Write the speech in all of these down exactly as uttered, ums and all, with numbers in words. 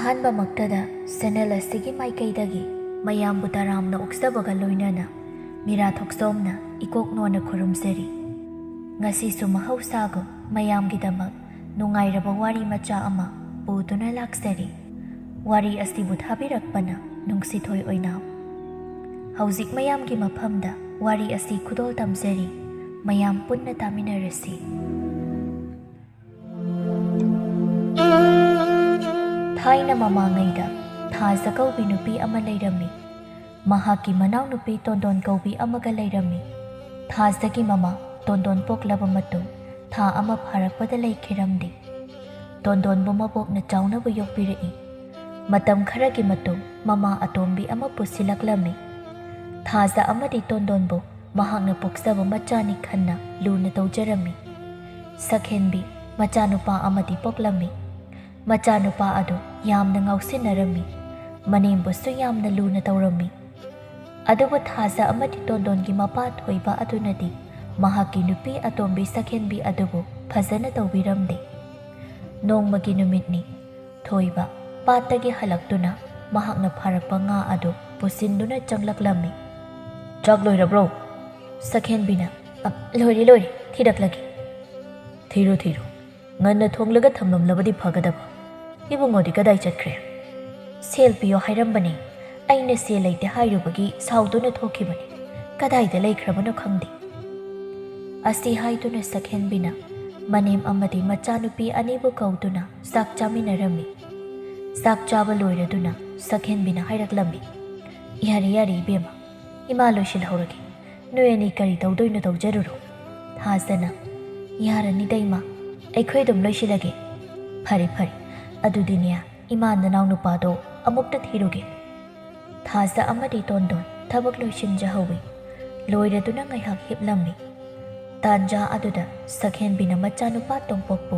ꯑꯍꯥꯟꯕꯃꯛꯇꯗ channel ꯑꯁꯤꯒꯤ ꯃꯥꯏꯀꯩꯗꯒꯤ ꯃꯌꯥꯝꯕꯨ ꯇꯔꯥꯝꯅ ꯑꯣꯛꯆꯕꯒ ꯂꯣꯏꯅꯅ ꯃꯤꯔꯥ ꯊꯣꯛꯆꯣꯝꯅ ꯏꯀꯣꯛ ꯅꯣꯟꯅ ꯈꯨꯔꯨꯝꯖꯔꯤ꯫ ꯉꯁꯤꯁꯨ ꯃꯍꯧꯁꯥꯒꯨꯝ ꯃꯌꯥꯝꯒꯤꯗꯃꯛ ꯅꯨꯡꯉꯥꯏꯔꯕ ꯋꯥꯔꯤ ꯃꯆꯥ ꯑꯃ ꯄꯨꯗꯨꯅ ꯂꯥꯛꯆꯔꯤ꯫ ꯋꯥꯔꯤ ꯑꯁꯤꯕꯨ ꯊꯥꯕꯤꯔꯛꯄꯅ ꯅꯨꯡꯁꯤꯊꯣꯏ ꯑꯣꯏꯅꯥꯝ꯫ ꯍꯧꯖꯤꯛ ꯃꯌꯥꯝꯒꯤ ꯃꯐꯝꯗ ꯋꯥꯔꯤ ꯑꯁꯤ ꯈꯨꯗꯣꯜ ꯇꯝꯖꯔꯤ꯫ ꯃꯌꯥꯝ ꯄꯨꯟꯅ ꯇꯥꯃꯤꯟꯅꯔꯁꯤ꯫ ꯊꯥꯏꯅ ꯃꯃꯥꯡꯉꯩꯗ ꯊꯥꯖ ꯀꯧꯕꯤ ꯅꯨꯄꯤ ꯑꯃ ꯂꯩꯔꯝꯃꯤ꯫ ꯃꯍꯥꯛꯀꯤ ꯃꯅꯥꯎꯅꯨꯄꯤ ꯇꯣꯟꯗꯣꯟ ꯀꯧꯕꯤ ꯑꯃꯒ ꯂꯩꯔꯝꯃꯤ꯫ ꯊꯥꯖꯒꯤ ꯃꯃꯥ ꯇꯣꯟꯗꯣꯟ ꯄꯣꯛꯂꯕ ꯃꯇꯨꯡ ꯊꯥ ꯑꯃ ꯐꯥꯔꯛꯄꯗ ꯂꯩꯈꯤꯔꯝꯗꯦ꯫ ꯇꯣꯟꯗꯣꯟꯕꯨ ꯃꯕꯣꯛꯅ ꯆꯥꯎꯅꯕ ꯌꯣꯛꯄꯤꯔꯛꯏ꯫ ꯃꯇꯝ ꯈꯔꯒꯤ ꯃꯇꯨꯡ ꯃꯃꯥ ꯑꯇꯣꯝꯕꯤ ꯑꯃ ꯄꯨꯁꯤꯜꯂꯛꯂꯝꯃꯤ꯫ ꯊꯥꯖ ꯑꯃꯗꯤ ꯇꯣꯟꯗꯣꯟꯕꯨ ꯃꯍꯥꯛꯅ ꯄꯣꯛꯆꯕ ꯃꯆꯥꯅꯤ ꯈꯟꯅ ꯂꯨꯅ ꯇꯧꯖꯔꯝꯃꯤ꯫ ꯁꯛꯍꯦꯟꯕꯤ ꯃꯆꯥꯅꯨꯄꯥ ꯑꯃꯗꯤ ꯄꯣꯛꯂꯝꯃꯤ꯫ ꯃꯆꯥꯅꯨꯄꯥ ꯑꯗꯨ ꯌꯥꯝꯅ ꯉꯥꯎꯁꯤꯟꯅꯔꯝꯃꯤ꯫ ꯃꯅꯦꯝꯕꯨꯁꯨ ꯌꯥꯝꯅ ꯂꯨꯅ ꯇꯧꯔꯝꯃꯤ꯫ ꯑꯗꯨꯕꯨ ꯊꯥꯖ ꯑꯃꯗꯤ ꯇꯣꯟꯗꯣꯟꯒꯤ ꯃꯄꯥ ꯊꯣꯏꯕ ꯑꯗꯨꯅꯗꯤ ꯃꯍꯥꯛꯀꯤ ꯅꯨꯄꯤ ꯑꯇꯣꯝꯕꯤ ꯁꯛꯍꯦꯟꯕꯤ ꯑꯗꯨꯕꯨ ꯐꯖꯅ ꯇꯧꯕꯤꯔꯝꯗꯦ꯫ ꯅꯣꯡꯃꯒꯤ ꯅꯨꯃꯤꯠꯅꯤ꯫ ꯊꯣꯏꯕ ꯄꯥꯠꯇꯒꯤ ꯍꯜꯂꯛꯇꯨꯅ ꯃꯍꯥꯛꯅ ꯐꯥꯔꯛꯄ ꯉꯥ ꯑꯗꯨ ꯄꯨꯁꯤꯟꯗꯨꯅ ꯆꯪꯂꯛꯂꯝꯃꯤ꯫ "ꯆꯥꯛ ꯂꯣꯏꯔꯕ꯭ꯔꯣ?" ꯁꯛꯍꯦꯟꯕꯤꯅ, "ꯑ, ꯂꯣꯏꯔꯦ, ꯂꯣꯏꯔꯦ, ꯊꯤꯔꯛꯂꯒꯦ꯫" "ꯊꯤꯔꯣ, ꯊꯤꯔꯣ꯫ ꯉꯟꯅ ꯊꯣꯡꯂꯒ ꯊꯝꯂꯝꯂꯕꯗꯤ ꯐꯒꯗꯕ꯫ ꯏꯕꯨꯡꯉꯣꯗꯤ ꯀꯗꯥꯏ ꯆꯠꯈ꯭ꯔꯦ?" "ꯁꯦꯜ ꯄꯤꯌꯣ ꯍꯥꯏꯔꯝꯕꯅꯦ꯫ ꯑꯩꯅ ꯁꯦꯜ ꯂꯩꯇꯦ ꯍꯥꯏꯔꯨꯕꯒꯤ ꯁꯥꯎꯗꯨꯅ ꯊꯣꯛꯈꯤꯕꯅꯤ꯫ ꯀꯗꯥꯏꯗ ꯂꯩꯈ꯭ꯔꯕꯅꯣ ꯈꯪꯗꯦ꯫" ꯑꯁꯤ ꯍꯥꯏꯗꯨꯅ ꯁꯛꯍꯦꯟꯕꯤꯅ ꯃꯅꯦꯝ ꯑꯃꯗꯤ ꯃꯆꯥꯅꯨꯄꯤ ꯑꯅꯤꯕꯨ ꯀꯧꯗꯨꯅ ꯆꯥꯛ ꯆꯥꯃꯤꯟꯅꯔꯝꯃꯤ꯫ ꯆꯥꯛ ꯆꯥꯕ ꯂꯣꯏꯔꯗꯨꯅ ꯁꯛꯍꯦꯟꯕꯤꯅ ꯍꯥꯏꯔꯛꯂꯝꯃꯤ, "ꯌꯥꯔꯦ, ꯌꯥꯔꯦ ꯏꯕꯦꯝꯃ, ꯏꯃꯥ ꯂꯣꯏꯁꯤꯜꯍꯧꯔꯒꯦ꯫ ꯅꯣꯏ ꯑꯅꯤ ꯀꯔꯤ ꯇꯧꯗꯣꯏꯅꯣ ꯇꯧꯖꯔꯨꯔꯣ꯫" ꯊꯥꯖꯅ, "ꯌꯥꯔꯅꯤꯗ ꯏꯃꯥ, ꯑꯩꯈꯣꯏ ꯑꯗꯨꯝ ꯂꯣꯏꯁꯤꯜꯂꯒꯦ꯫" "ꯐꯔꯦ, ꯐꯔꯦ꯫ ꯑꯗꯨꯗꯤꯅꯦ, ꯏꯃꯥ ꯅꯅꯥꯎ ꯅꯨꯄꯥꯗꯣ ꯑꯃꯨꯛꯇ ꯊꯤꯔꯨꯒꯦ꯫" ꯊꯥꯖ ꯑꯃꯗꯤ ꯇꯣꯟꯗꯣꯟ ꯊꯕꯛ ꯂꯣꯏꯁꯤꯟꯖꯍꯧꯏ꯫ ꯂꯣꯏꯔꯗꯨꯅ ꯉꯥꯏꯍꯥꯛ ꯍꯤꯞꯂꯝꯃꯤ꯫ ꯇꯥꯟꯖꯥ ꯑꯗꯨꯗ ꯁꯛꯍꯦꯟꯕꯤꯅ ꯃꯆꯥꯅꯨꯄꯥ ꯇꯣꯝꯄꯣꯛꯄꯨ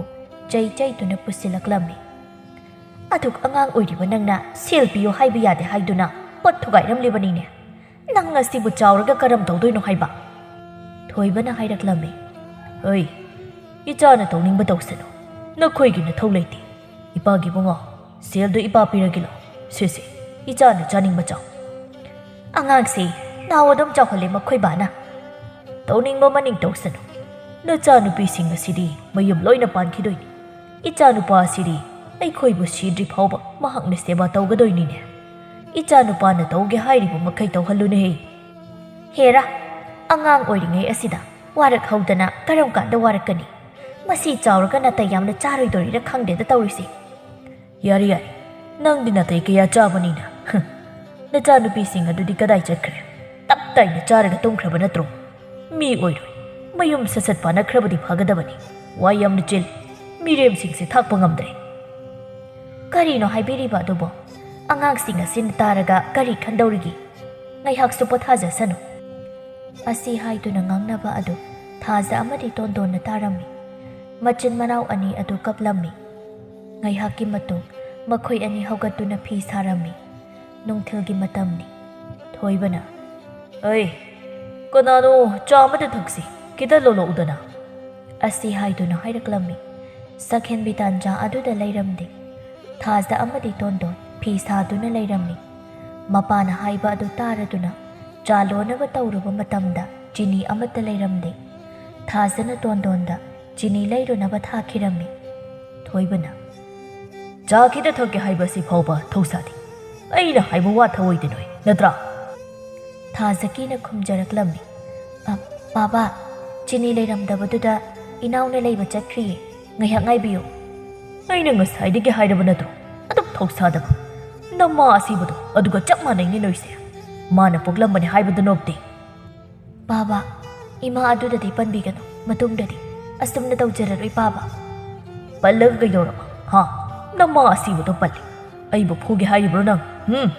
ꯆꯩ ꯆꯩꯗꯨꯅ ꯄꯨꯁꯤꯜꯂꯛꯂꯝꯃꯤ꯫ "ꯑꯗꯨꯛ ꯑꯉꯥꯡ ꯑꯣꯏꯔꯤꯕ ꯅꯪꯅ ꯁꯦꯜ ꯄꯤꯌꯨ ꯍꯥꯏꯕ ꯌꯥꯗꯦ ꯍꯥꯏꯗꯨꯅ ꯄꯣꯠ ꯊꯨꯒꯥꯏꯔꯝꯂꯤꯕꯅꯤꯅꯦ꯫ ꯅꯪ ꯑꯁꯤꯕꯨ ꯆꯥꯎꯔꯒ ꯀꯔꯝ ꯇꯧꯗꯣꯏꯅꯣ ꯍꯥꯏꯕ?" ꯊꯣꯏꯕꯅ ꯍꯥꯏꯔꯛꯂꯝꯃꯤ꯫ "ꯍꯣꯏ, ꯏꯆꯥꯅ ꯇꯧꯅꯤꯡꯕ ꯇꯧꯁꯅꯨ, ꯅꯈꯣꯏꯒꯤ ꯅꯊꯧ ꯂꯩꯇꯦ꯫ ꯏꯄꯥꯒꯤ ꯏꯕꯨꯡꯉꯣ, "ꯁꯦꯜꯗꯨ ꯏꯄꯥ ꯄꯤꯔꯒꯦ ꯂꯥꯎ꯫ ꯁꯦ ꯁꯦ, ꯏꯆꯥꯅ ꯆꯥꯅꯤꯡꯕ ꯆꯥꯎ꯫" "ꯑꯉꯥꯡꯁꯤ ꯅꯥꯎ ꯑꯗꯨꯝ ꯆꯥꯎꯍꯜꯂꯦ ꯃꯈꯣꯏ ꯕꯥꯅ꯫ ꯇꯧꯅꯤꯡꯕ ꯃꯅꯤꯡ ꯇꯧꯁꯅꯨ꯫ ꯅꯆꯥꯅꯨꯄꯤꯁꯤꯡ ꯑꯁꯤꯗꯤ ꯃꯌꯨꯝ ꯂꯣꯏꯅ ꯄꯥꯟꯈꯤꯗꯣꯏꯅꯤ꯫ ꯏꯆꯥꯅꯨꯄꯥ ꯑꯁꯤꯗꯤ ꯑꯩꯈꯣꯏꯕꯨ ꯁꯤꯗ꯭ꯔꯤ ꯐꯥꯎꯕ ꯃꯍꯥꯛꯅ ꯁꯦꯕꯥ ꯇꯧꯒꯗꯣꯏꯅꯤꯅꯦ꯫ ꯏꯆꯥꯅꯨꯄꯥꯅ ꯇꯧꯒꯦ ꯍꯥꯏꯔꯤꯕ ꯃꯈꯩ ꯇꯧꯍꯜꯂꯨꯅꯦꯍꯦ꯫" "ꯍꯦꯔꯥ, ꯑꯉꯥꯡ ꯑꯣꯏꯔꯤꯉꯩ ꯑꯁꯤꯗ ꯋꯥꯔꯛꯍꯧꯗꯅ ꯀꯔꯝ ꯀꯥꯟꯗ ꯋꯥꯔꯛꯀꯅꯤ? ꯃꯁꯤ ꯆꯥꯎꯔꯒ ꯅꯥꯇꯩ ꯌꯥꯝꯅ ꯆꯥꯔꯣꯏꯗꯧꯔꯤꯔ ꯈꯪꯗꯦꯗ ꯇꯧꯔꯤꯁꯦ꯫" "ꯌꯥꯔꯦ ꯌꯥꯔꯦ, ꯅꯪꯗꯤ ꯅꯥꯇꯩ ꯀꯌꯥ ꯆꯥꯕꯅꯤꯅ꯫ ꯍ, ꯅꯆꯥꯅꯨꯄꯤꯁꯤꯡ ꯑꯗꯨꯗꯤ ꯀꯗꯥꯏ ꯆꯠꯈ꯭ꯔꯦ? ꯇꯞ ꯇꯥꯏꯅ ꯆꯥꯔꯒ ꯇꯨꯝꯈ꯭ꯔꯕ ꯅꯠꯇ꯭ꯔꯣ? ꯃꯤ ꯑꯣꯏꯔꯣꯏ꯫ ꯃꯌꯨꯝ ꯁꯠ ꯁꯠ ꯄꯥꯟꯅꯈ꯭ꯔꯕꯗꯤ ꯐꯒꯗꯕꯅꯤ꯫ ꯋꯥ ꯌꯥꯝꯅ ꯆꯤꯜ꯫ ꯃꯤꯔꯦꯝꯁꯤꯡꯁꯦ ꯊꯥꯛꯄ ꯉꯝꯗ꯭ꯔꯦ꯫" "ꯀꯔꯤꯅꯣ ꯍꯥꯏꯕꯤꯔꯤꯕ ꯑꯗꯨꯕꯣ? ꯑꯉꯥꯡꯁꯤꯡ ꯑꯁꯤꯅ ꯇꯥꯔꯒ ꯀꯔꯤ ꯈꯟꯗꯧꯔꯤꯒꯦ? ꯉꯥꯏꯍꯥꯛꯁꯨ ꯄꯣꯊꯥꯖꯁꯅꯨ꯫" ꯑꯁꯤ ꯍꯥꯏꯗꯨꯅ ꯉꯥꯡꯅꯕ ꯑꯗꯨ ꯊꯥꯖ ꯑꯃꯗꯤ ꯇꯣꯟꯗꯣꯟꯅ ꯇꯥꯔꯝꯃꯤ꯫ ꯃꯆꯤꯟ ꯃꯅꯥꯎ ꯑꯅꯤ ꯑꯗꯨ ꯀꯞꯂꯝꯃꯤ꯫ ꯉꯥꯏꯍꯥꯛꯀꯤ ꯃꯇꯨꯡ ꯃꯈꯣꯏ ꯑꯅꯤ ꯍꯧꯒꯠꯇꯨꯅ ꯐꯤ ꯁꯥꯔꯝꯃꯤ꯫ ꯅꯨꯡꯊꯤꯜꯒꯤ ꯃꯇꯝꯅꯤ꯫ ꯊꯣꯏꯕꯅ, "ꯑꯩ, ꯀꯅꯥꯅꯣ, ꯆꯥ ꯑꯃꯇ ꯊꯛꯁꯤ, ꯈꯤꯇ ꯂꯣꯜꯂꯛꯎꯗꯅ꯫" ꯑꯁꯤ ꯍꯥꯏꯗꯨꯅ ꯍꯥꯏꯔꯛꯂꯝꯃꯤ꯫ ꯁꯛꯍꯦꯟꯕꯤ ꯇꯥꯟꯖꯥ ꯑꯗꯨꯗ ꯂꯩꯔꯝꯗꯦ꯫ ꯊꯥꯖ ꯑꯃꯗꯤ ꯇꯣꯟꯗꯣꯟ ꯐꯤ ꯁꯥꯗꯨꯅ ꯂꯩꯔꯝꯃꯤ꯫ ꯃꯄꯥꯅ ꯍꯥꯏꯕ ꯑꯗꯨ ꯇꯥꯔꯗꯨꯅ ꯆꯥ ꯂꯣꯟꯅꯕ ꯇꯧꯔꯨꯕ ꯃꯇꯝꯗ ꯆꯤꯅꯤ ꯑꯃꯠꯇ ꯂꯩꯔꯝꯗꯦ꯫ ꯊꯥꯖꯅ ꯇꯣꯟꯗꯣꯟꯗ ꯆꯤꯅꯤ ꯂꯩꯔꯨꯅꯕ ꯊꯥꯈꯤꯔꯝꯃꯤ꯫ ꯊꯣꯏꯕꯅ, "ꯆꯥ ꯈꯤꯇ ꯊꯛꯀꯦ ꯍꯥꯏꯕꯁꯤ ꯐꯥꯎꯕ ꯊꯧꯁꯥꯗꯦ꯫ ꯑꯩꯅ ꯍꯥꯏꯕ ꯋꯥ ꯊꯑꯣꯏꯗꯦ ꯅꯣꯏ, ꯅꯠꯇ꯭ꯔꯥ?" ꯊꯥꯖꯀꯤꯅ ꯈꯨꯝꯖꯔꯛꯂꯝꯃꯤ꯫ "ꯑ, ꯕꯥꯕꯥ, ꯆꯤꯅꯤ ꯂꯩꯔꯝꯗꯕꯗꯨꯗ ꯏꯅꯥꯎꯅ ꯂꯩꯕ ꯆꯠꯈ꯭ꯔꯤꯌꯦ꯫ ꯉꯥꯏꯍꯥꯛ ꯉꯥꯏꯕꯤꯌꯨ꯫" "ꯑꯩꯅ ꯉꯁꯥꯏꯗꯒꯤ ꯍꯥꯏꯔꯕ ꯅꯠꯇ꯭ꯔꯣ? ꯑꯗꯨꯝ ꯊꯧꯁꯥꯗꯕ꯫ ꯅꯃꯥ ꯑꯁꯤꯕꯗꯣ ꯑꯗꯨꯒ ꯆꯞ ꯃꯥꯟꯅꯩꯅꯦ ꯅꯣꯏꯁꯦ꯫ ꯃꯥꯅ ꯄꯣꯛꯂꯝꯕꯅꯦ ꯍꯥꯏꯕꯗꯨ ꯅꯣꯞꯇꯦ꯫" "ꯕꯥꯕꯥ, ꯏꯃꯥ ꯑꯗꯨꯗꯗꯤ ꯄꯟꯕꯤꯒꯅꯨ꯫ ꯃꯇꯨꯡꯗꯗꯤ ꯑꯁꯨꯝꯅ ꯇꯧꯖꯔꯔꯣꯏ ꯕꯥꯕꯥ꯫" "ꯄꯜꯂꯒ ꯀꯩꯗꯧꯔꯕ? ꯍꯥ? ꯅꯃꯥ ꯑꯁꯤꯕꯗꯣ ꯄꯜꯂꯤ꯫ ꯑꯩꯕꯨ ꯐꯨꯒꯦ ꯍꯥꯏꯔꯤꯕ꯭ꯔꯣ ꯅꯪ? ꯍꯨꯝ?"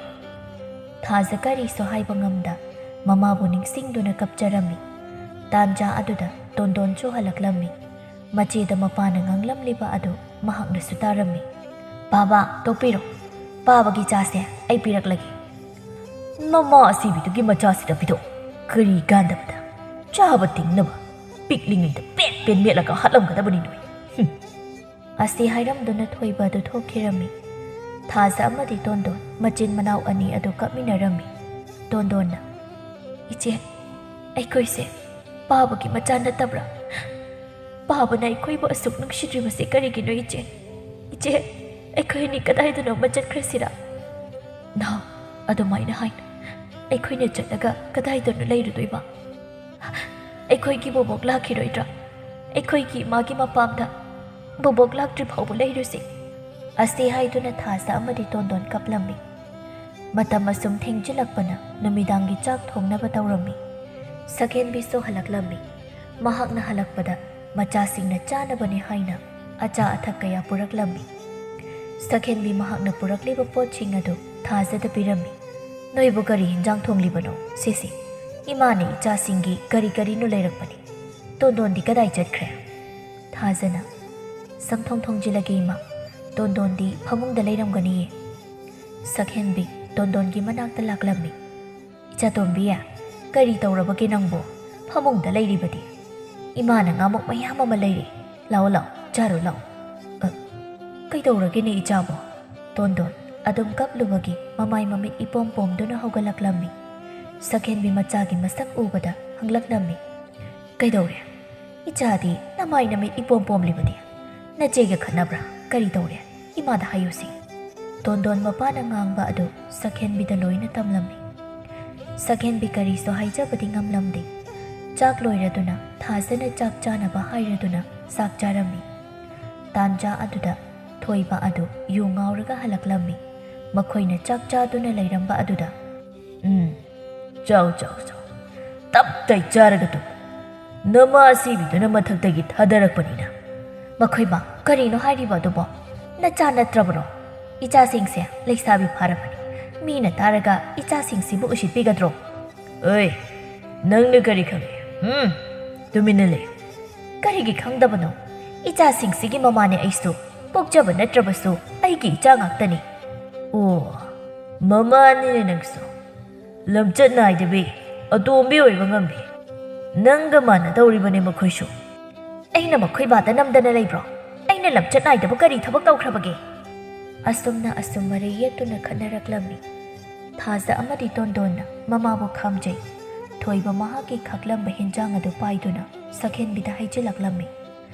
ꯊꯥꯖ ꯀꯔꯤꯁꯨ ꯍꯥꯏꯕ ꯉꯝꯗ ꯃꯃꯥꯕꯨ ꯅꯤꯡꯁꯤꯡꯗꯨꯅ ꯀꯞꯆꯔꯝꯃꯤ꯫ ꯇꯥꯟꯖꯥ ꯑꯗꯨꯗ ꯇꯣꯟꯗꯣꯟꯁꯨ ꯍꯜꯂꯛꯂꯝꯃꯤ꯫ ꯃꯆꯦꯗ ꯃꯄꯥꯅ ꯉꯥꯡꯂꯝꯂꯤꯕ ꯑꯗꯨ ꯃꯍꯥꯛꯅꯁꯨ ꯇꯥꯔꯝꯃꯤ꯫ "ꯕꯥꯕꯥ, ꯇꯣꯛꯄꯤꯔꯣ꯫ ꯄꯥꯕꯒꯤ ꯆꯥꯁꯦ ꯑꯩ ꯄꯤꯔꯛꯂꯒꯦ꯫" "ꯅꯃꯥ ꯑꯁꯤꯕꯤꯗꯨꯒꯤ ꯃꯆꯥꯁꯤꯗ ꯄꯤꯊꯣꯛ꯫ ꯀꯔꯤ ꯀꯥꯟꯗꯕꯗ? ꯆꯥꯕ ꯇꯤꯡꯅꯕ꯫ ꯄꯤꯛꯂꯤꯉꯩꯗ ꯄꯦꯠ ꯄꯦꯠ ꯃꯦꯠꯂꯒ ꯍꯥꯠꯂꯝꯒꯗꯕꯅꯤ ꯅꯣꯏ꯫ ꯍꯨꯝ꯫" ꯑꯁꯤ ꯍꯥꯏꯔꯝꯗꯨꯅ ꯊꯣꯏꯕ ꯑꯗꯨ ꯊꯣꯛꯈꯤꯔꯝꯃꯤ꯫ ꯊꯥꯖ ꯑꯃꯗꯤ ꯇꯣꯟꯗꯣꯟ ꯃꯆꯤꯟ ꯃꯅꯥꯎ ꯑꯅꯤ ꯑꯗꯨ ꯀꯞꯃꯤꯟꯅꯔꯝꯃꯤ꯫ ꯇꯣꯟꯗꯣꯟꯅ, "ꯏꯆꯦ, ꯑꯩꯈꯣꯏꯁꯦ ꯄꯥꯕꯒꯤ ꯃꯆꯥ ꯅꯠꯇꯕ꯭ꯔꯥ? ꯄꯥꯕꯅ ꯑꯩꯈꯣꯏꯕꯨ ꯑꯁꯨꯛ ꯅꯨꯡꯁꯤꯗ꯭ꯔꯤꯕꯁꯦ ꯀꯔꯤꯒꯤꯅꯣ ꯏꯆꯦ? ꯏꯆꯦ, ꯑꯩꯈꯣꯏ ꯑꯅꯤ ꯀꯗꯥꯏꯗꯅꯣꯃ ꯆꯠꯈ꯭ꯔꯁꯤꯔꯥ?" "ꯅꯍꯥ, ꯑꯗꯨꯃꯥꯏꯅ ꯍꯥꯏꯅꯨ꯫ ꯑꯩꯈꯣꯏꯅ ꯆꯠꯂꯒ ꯀꯗꯥꯏꯗꯅꯣ ꯂꯩꯔꯨꯗꯣꯏꯕ? ꯑꯩꯈꯣꯏꯒꯤ ꯕꯣꯕꯣꯛ ꯂꯥꯛꯈꯤꯔꯣꯏꯗ꯭ꯔꯥ? ꯑꯩꯈꯣꯏꯒꯤ ꯏꯃꯥꯒꯤ ꯃꯄꯥꯝꯗ ꯕꯣꯕꯣꯛ ꯂꯥꯛꯇ꯭ꯔꯤ ꯐꯥꯎꯕ ꯂꯩꯔꯨꯁꯤ꯫" ꯑꯁꯤ ꯍꯥꯏꯗꯨꯅ ꯊꯥꯖ ꯑꯃꯗꯤ ꯇꯣꯟꯗꯣꯟ ꯀꯞꯂꯝꯃꯤ꯫ ꯃꯇꯝ ꯑꯁꯨꯝ ꯊꯦꯡꯖꯤꯜꯂꯛꯄꯅ ꯅꯨꯃꯤꯗꯥꯡꯒꯤ ꯆꯥꯛ ꯊꯣꯡꯅꯕ ꯇꯧꯔꯝꯃꯤ꯫ ꯁꯛꯍꯦꯟꯕꯤꯁꯨ ꯍꯜꯂꯛꯂꯝꯃꯤ꯫ ꯃꯍꯥꯛꯅ ꯍꯜꯂꯛꯄꯗ ꯃꯆꯥꯁꯤꯡꯅ ꯆꯥꯅꯕꯅꯤ ꯍꯥꯏꯅ ꯑꯆꯥ ꯑꯊꯛ ꯀꯌꯥ ꯄꯨꯔꯛꯂꯝꯃꯤ꯫ ꯁꯛꯍꯦꯟꯕꯤ ꯃꯍꯥꯛꯅ ꯄꯨꯔꯛꯂꯤꯕ ꯄꯣꯠꯁꯤꯡ ꯑꯗꯨ ꯊꯥꯖꯗ ꯄꯤꯔꯝꯃꯤ꯫ "ꯅꯣꯏꯕꯨ ꯀꯔꯤ ꯍꯤꯟꯖꯥꯡ ꯊꯣꯡꯂꯤꯕꯅꯣ, ꯁꯤꯁꯤ? ꯏꯃꯥꯅ ꯏꯆꯥꯁꯤꯡꯒꯤ ꯀꯔꯤ ꯀꯔꯤꯅꯣ ꯂꯩꯔꯛꯄꯅꯤ꯫ ꯇꯣꯟꯗꯣꯟꯗꯤ ꯀꯗꯥꯏ ꯆꯠꯈ꯭ꯔꯦ?" ꯊꯥꯖꯅ, "ꯁꯝꯊꯣꯡ ꯊꯣꯡꯖꯤꯜꯂꯒꯦ, ꯏꯃꯥ꯫ ꯇꯣꯟꯗꯣꯟꯗꯤ ꯐꯃꯨꯡꯗ ꯂꯩꯔꯝꯒꯅꯤꯌꯦ꯫" ꯁꯛꯍꯦꯟꯕꯤ ꯇꯣꯟꯗꯣꯟꯒꯤ ꯃꯅꯥꯛꯇ ꯂꯥꯛꯂꯝꯃꯤ꯫ "ꯏꯆꯥꯇꯣꯝꯕꯤ, ꯀꯔꯤ ꯇꯧꯔꯕꯒꯦ ꯅꯪꯕꯨ? ꯐꯃꯨꯡꯗ ꯂꯩꯔꯤꯕꯗꯤ? ꯏꯃꯥꯅ ꯉꯥꯃꯨꯛ ꯃꯌꯥꯝ ꯑꯃ ꯂꯩꯔꯤ꯫ ꯂꯥꯛꯑꯣ, ꯂꯥꯛꯑꯣ, ꯆꯥꯔꯣ, ꯂꯥꯛꯑꯣ꯫" "ꯑ, ꯀꯩꯗꯧꯔꯒꯦꯅꯦ ꯏꯆꯥꯕꯣ?" ꯇꯣꯟꯗꯣꯟ ꯑꯗꯨꯝ ꯀꯞꯂꯨꯕꯒꯤ ꯃꯃꯥꯏ ꯃꯃꯤꯠ ꯏꯄꯣꯝ ꯄꯣꯝꯗꯨꯅ ꯍꯧꯒꯠꯂꯛꯂꯝꯃꯤ꯫ ꯁꯛꯍꯦꯟꯕꯤ ꯃꯆꯥꯒꯤ ꯃꯁꯛ ꯎꯕꯗ ꯍꯪꯂꯛꯂꯝꯃꯤ꯫ "ꯀꯩꯗꯧꯔꯦ? ꯏꯆꯥꯗꯤ ꯅꯃꯥꯏ ꯅꯃꯤꯠ ꯏꯄꯣꯝ ꯄꯣꯝꯂꯤꯕꯗꯤ? ꯅꯆꯦꯒ ꯈꯠꯅꯕ꯭ꯔꯥ? ꯀꯔꯤ ꯇꯧꯔꯦ? ꯏꯃꯥꯗ ꯍꯥꯏꯌꯨꯁꯤ꯫" ꯇꯣꯟꯗꯣꯟ ꯃꯄꯥꯅ ꯉꯥꯡꯕ ꯑꯗꯨ ꯁꯛꯍꯦꯟꯕꯤꯗ ꯂꯣꯏꯅ ꯇꯝꯂꯝꯃꯤ꯫ ꯁꯛꯍꯦꯟꯕꯤ ꯀꯔꯤꯁꯨ ꯍꯥꯏꯖꯕꯗꯤ ꯉꯝꯂꯝꯗꯦ꯫ ꯆꯥꯛ ꯂꯣꯏꯔꯗꯨꯅ ꯊꯥꯖꯅ ꯆꯥꯛ ꯆꯥꯅꯕ ꯍꯥꯏꯔꯗꯨꯅ ꯆꯥꯛ ꯆꯥꯔꯝꯃꯤ꯫ ꯇꯥꯟꯖꯥ ꯑꯗꯨꯗ ꯊꯣꯏꯕ ꯑꯗꯨ ꯌꯨ ꯉꯥꯎꯔꯒ ꯍꯜꯂꯛꯂꯝꯃꯤ꯫ ꯃꯈꯣꯏꯅ ꯆꯥꯛ ꯆꯥꯗꯨꯅ ꯂꯩꯔꯝꯕ ꯑꯗꯨꯗ, "ꯎꯝ, ꯆꯥꯎ, ꯆꯥꯎ, ꯆꯥꯎ꯫ ꯇꯞ ꯇꯥꯏ ꯆꯥꯔꯒ ꯇꯨꯝꯃꯨ꯫ ꯅꯃꯥ ꯑꯁꯤꯕꯤꯗꯨꯅ ꯃꯊꯛꯇꯒꯤ ꯊꯥꯗꯔꯛꯄꯅꯤꯅ꯫" "ꯃꯈꯣꯏꯕ, ꯀꯔꯤꯅꯣ ꯍꯥꯏꯔꯤꯕ ꯑꯗꯨꯕꯣ? ꯅꯆꯥ ꯅꯠꯇ꯭ꯔꯕꯔꯣ? ꯏꯆꯥꯁꯤꯡꯁꯦ ꯂꯩꯁꯥꯕꯤ ꯐꯥꯔꯕꯅꯤ꯫ ꯃꯤꯅ ꯇꯥꯔꯒ ꯏꯆꯥꯁꯤꯡꯁꯤꯕꯨ ꯎꯁꯤꯠꯄꯤꯒꯗ꯭ꯔꯣ?" "ꯑꯣꯏ, ꯅꯪꯅ ꯀꯔꯤ ꯈꯪꯉꯤ? ꯎꯝ, ꯇꯨꯃꯤꯟꯅ ꯂꯩ꯫" "ꯀꯔꯤꯒꯤ ꯈꯪꯗꯕꯅꯣ? ꯏꯆꯥꯁꯤꯡꯁꯤꯒꯤ ꯃꯃꯥꯅꯦ ꯑꯩꯁꯨ꯫ ꯄꯣꯛꯆꯕ ꯅꯠꯇ꯭ꯔꯕꯁꯨ ꯑꯩꯒꯤ ꯏꯆꯥ ꯉꯥꯛꯇꯅꯤ꯫" "ꯑꯣ, ꯃꯃꯥꯅꯤꯅꯦ ꯅꯪꯁꯨ꯫ ꯂꯝꯆꯠ ꯅꯥꯏꯗꯕꯤ, ꯑꯇꯣꯝꯕꯤ ꯑꯣꯏꯕ ꯉꯝꯕꯤ꯫ ꯅꯪꯒ ꯃꯥꯟꯅꯗꯧꯔꯤꯕꯅꯦ ꯃꯈꯣꯏꯁꯨ꯫" "ꯑꯩꯅ ꯃꯈꯣꯏ ꯕꯥꯗ ꯅꯝꯗꯅ ꯂꯩꯕ꯭ꯔꯣ? ꯑꯩꯅ ꯂꯝꯆꯠ ꯅꯥꯏꯗꯕ ꯀꯔꯤ ꯊꯕꯛ ꯇꯧꯈ꯭ꯔꯕꯒꯦ?" ꯑꯁꯨꯝꯅ ꯑꯁꯨꯝ ꯃꯔꯩ ꯌꯦꯠꯇꯨꯅ ꯈꯠꯅꯔꯛꯂꯝꯃꯤ꯫ ꯊꯥꯖ ꯑꯃꯗꯤ ꯇꯣꯟꯗꯣꯟꯅ ꯃꯃꯥꯕꯨ ꯈꯥꯝꯖꯩ꯫ ꯊꯣꯏꯕ ꯃꯍꯥꯛꯀꯤ ꯈꯥꯛꯂꯝꯕ ꯍꯤꯟꯖꯥꯡ ꯑꯗꯨ ꯄꯥꯏꯗꯨꯅ ꯁꯛꯍꯦꯟꯕꯤꯗ ꯍꯩꯖꯤꯜꯂꯛꯂꯝꯃꯤ꯫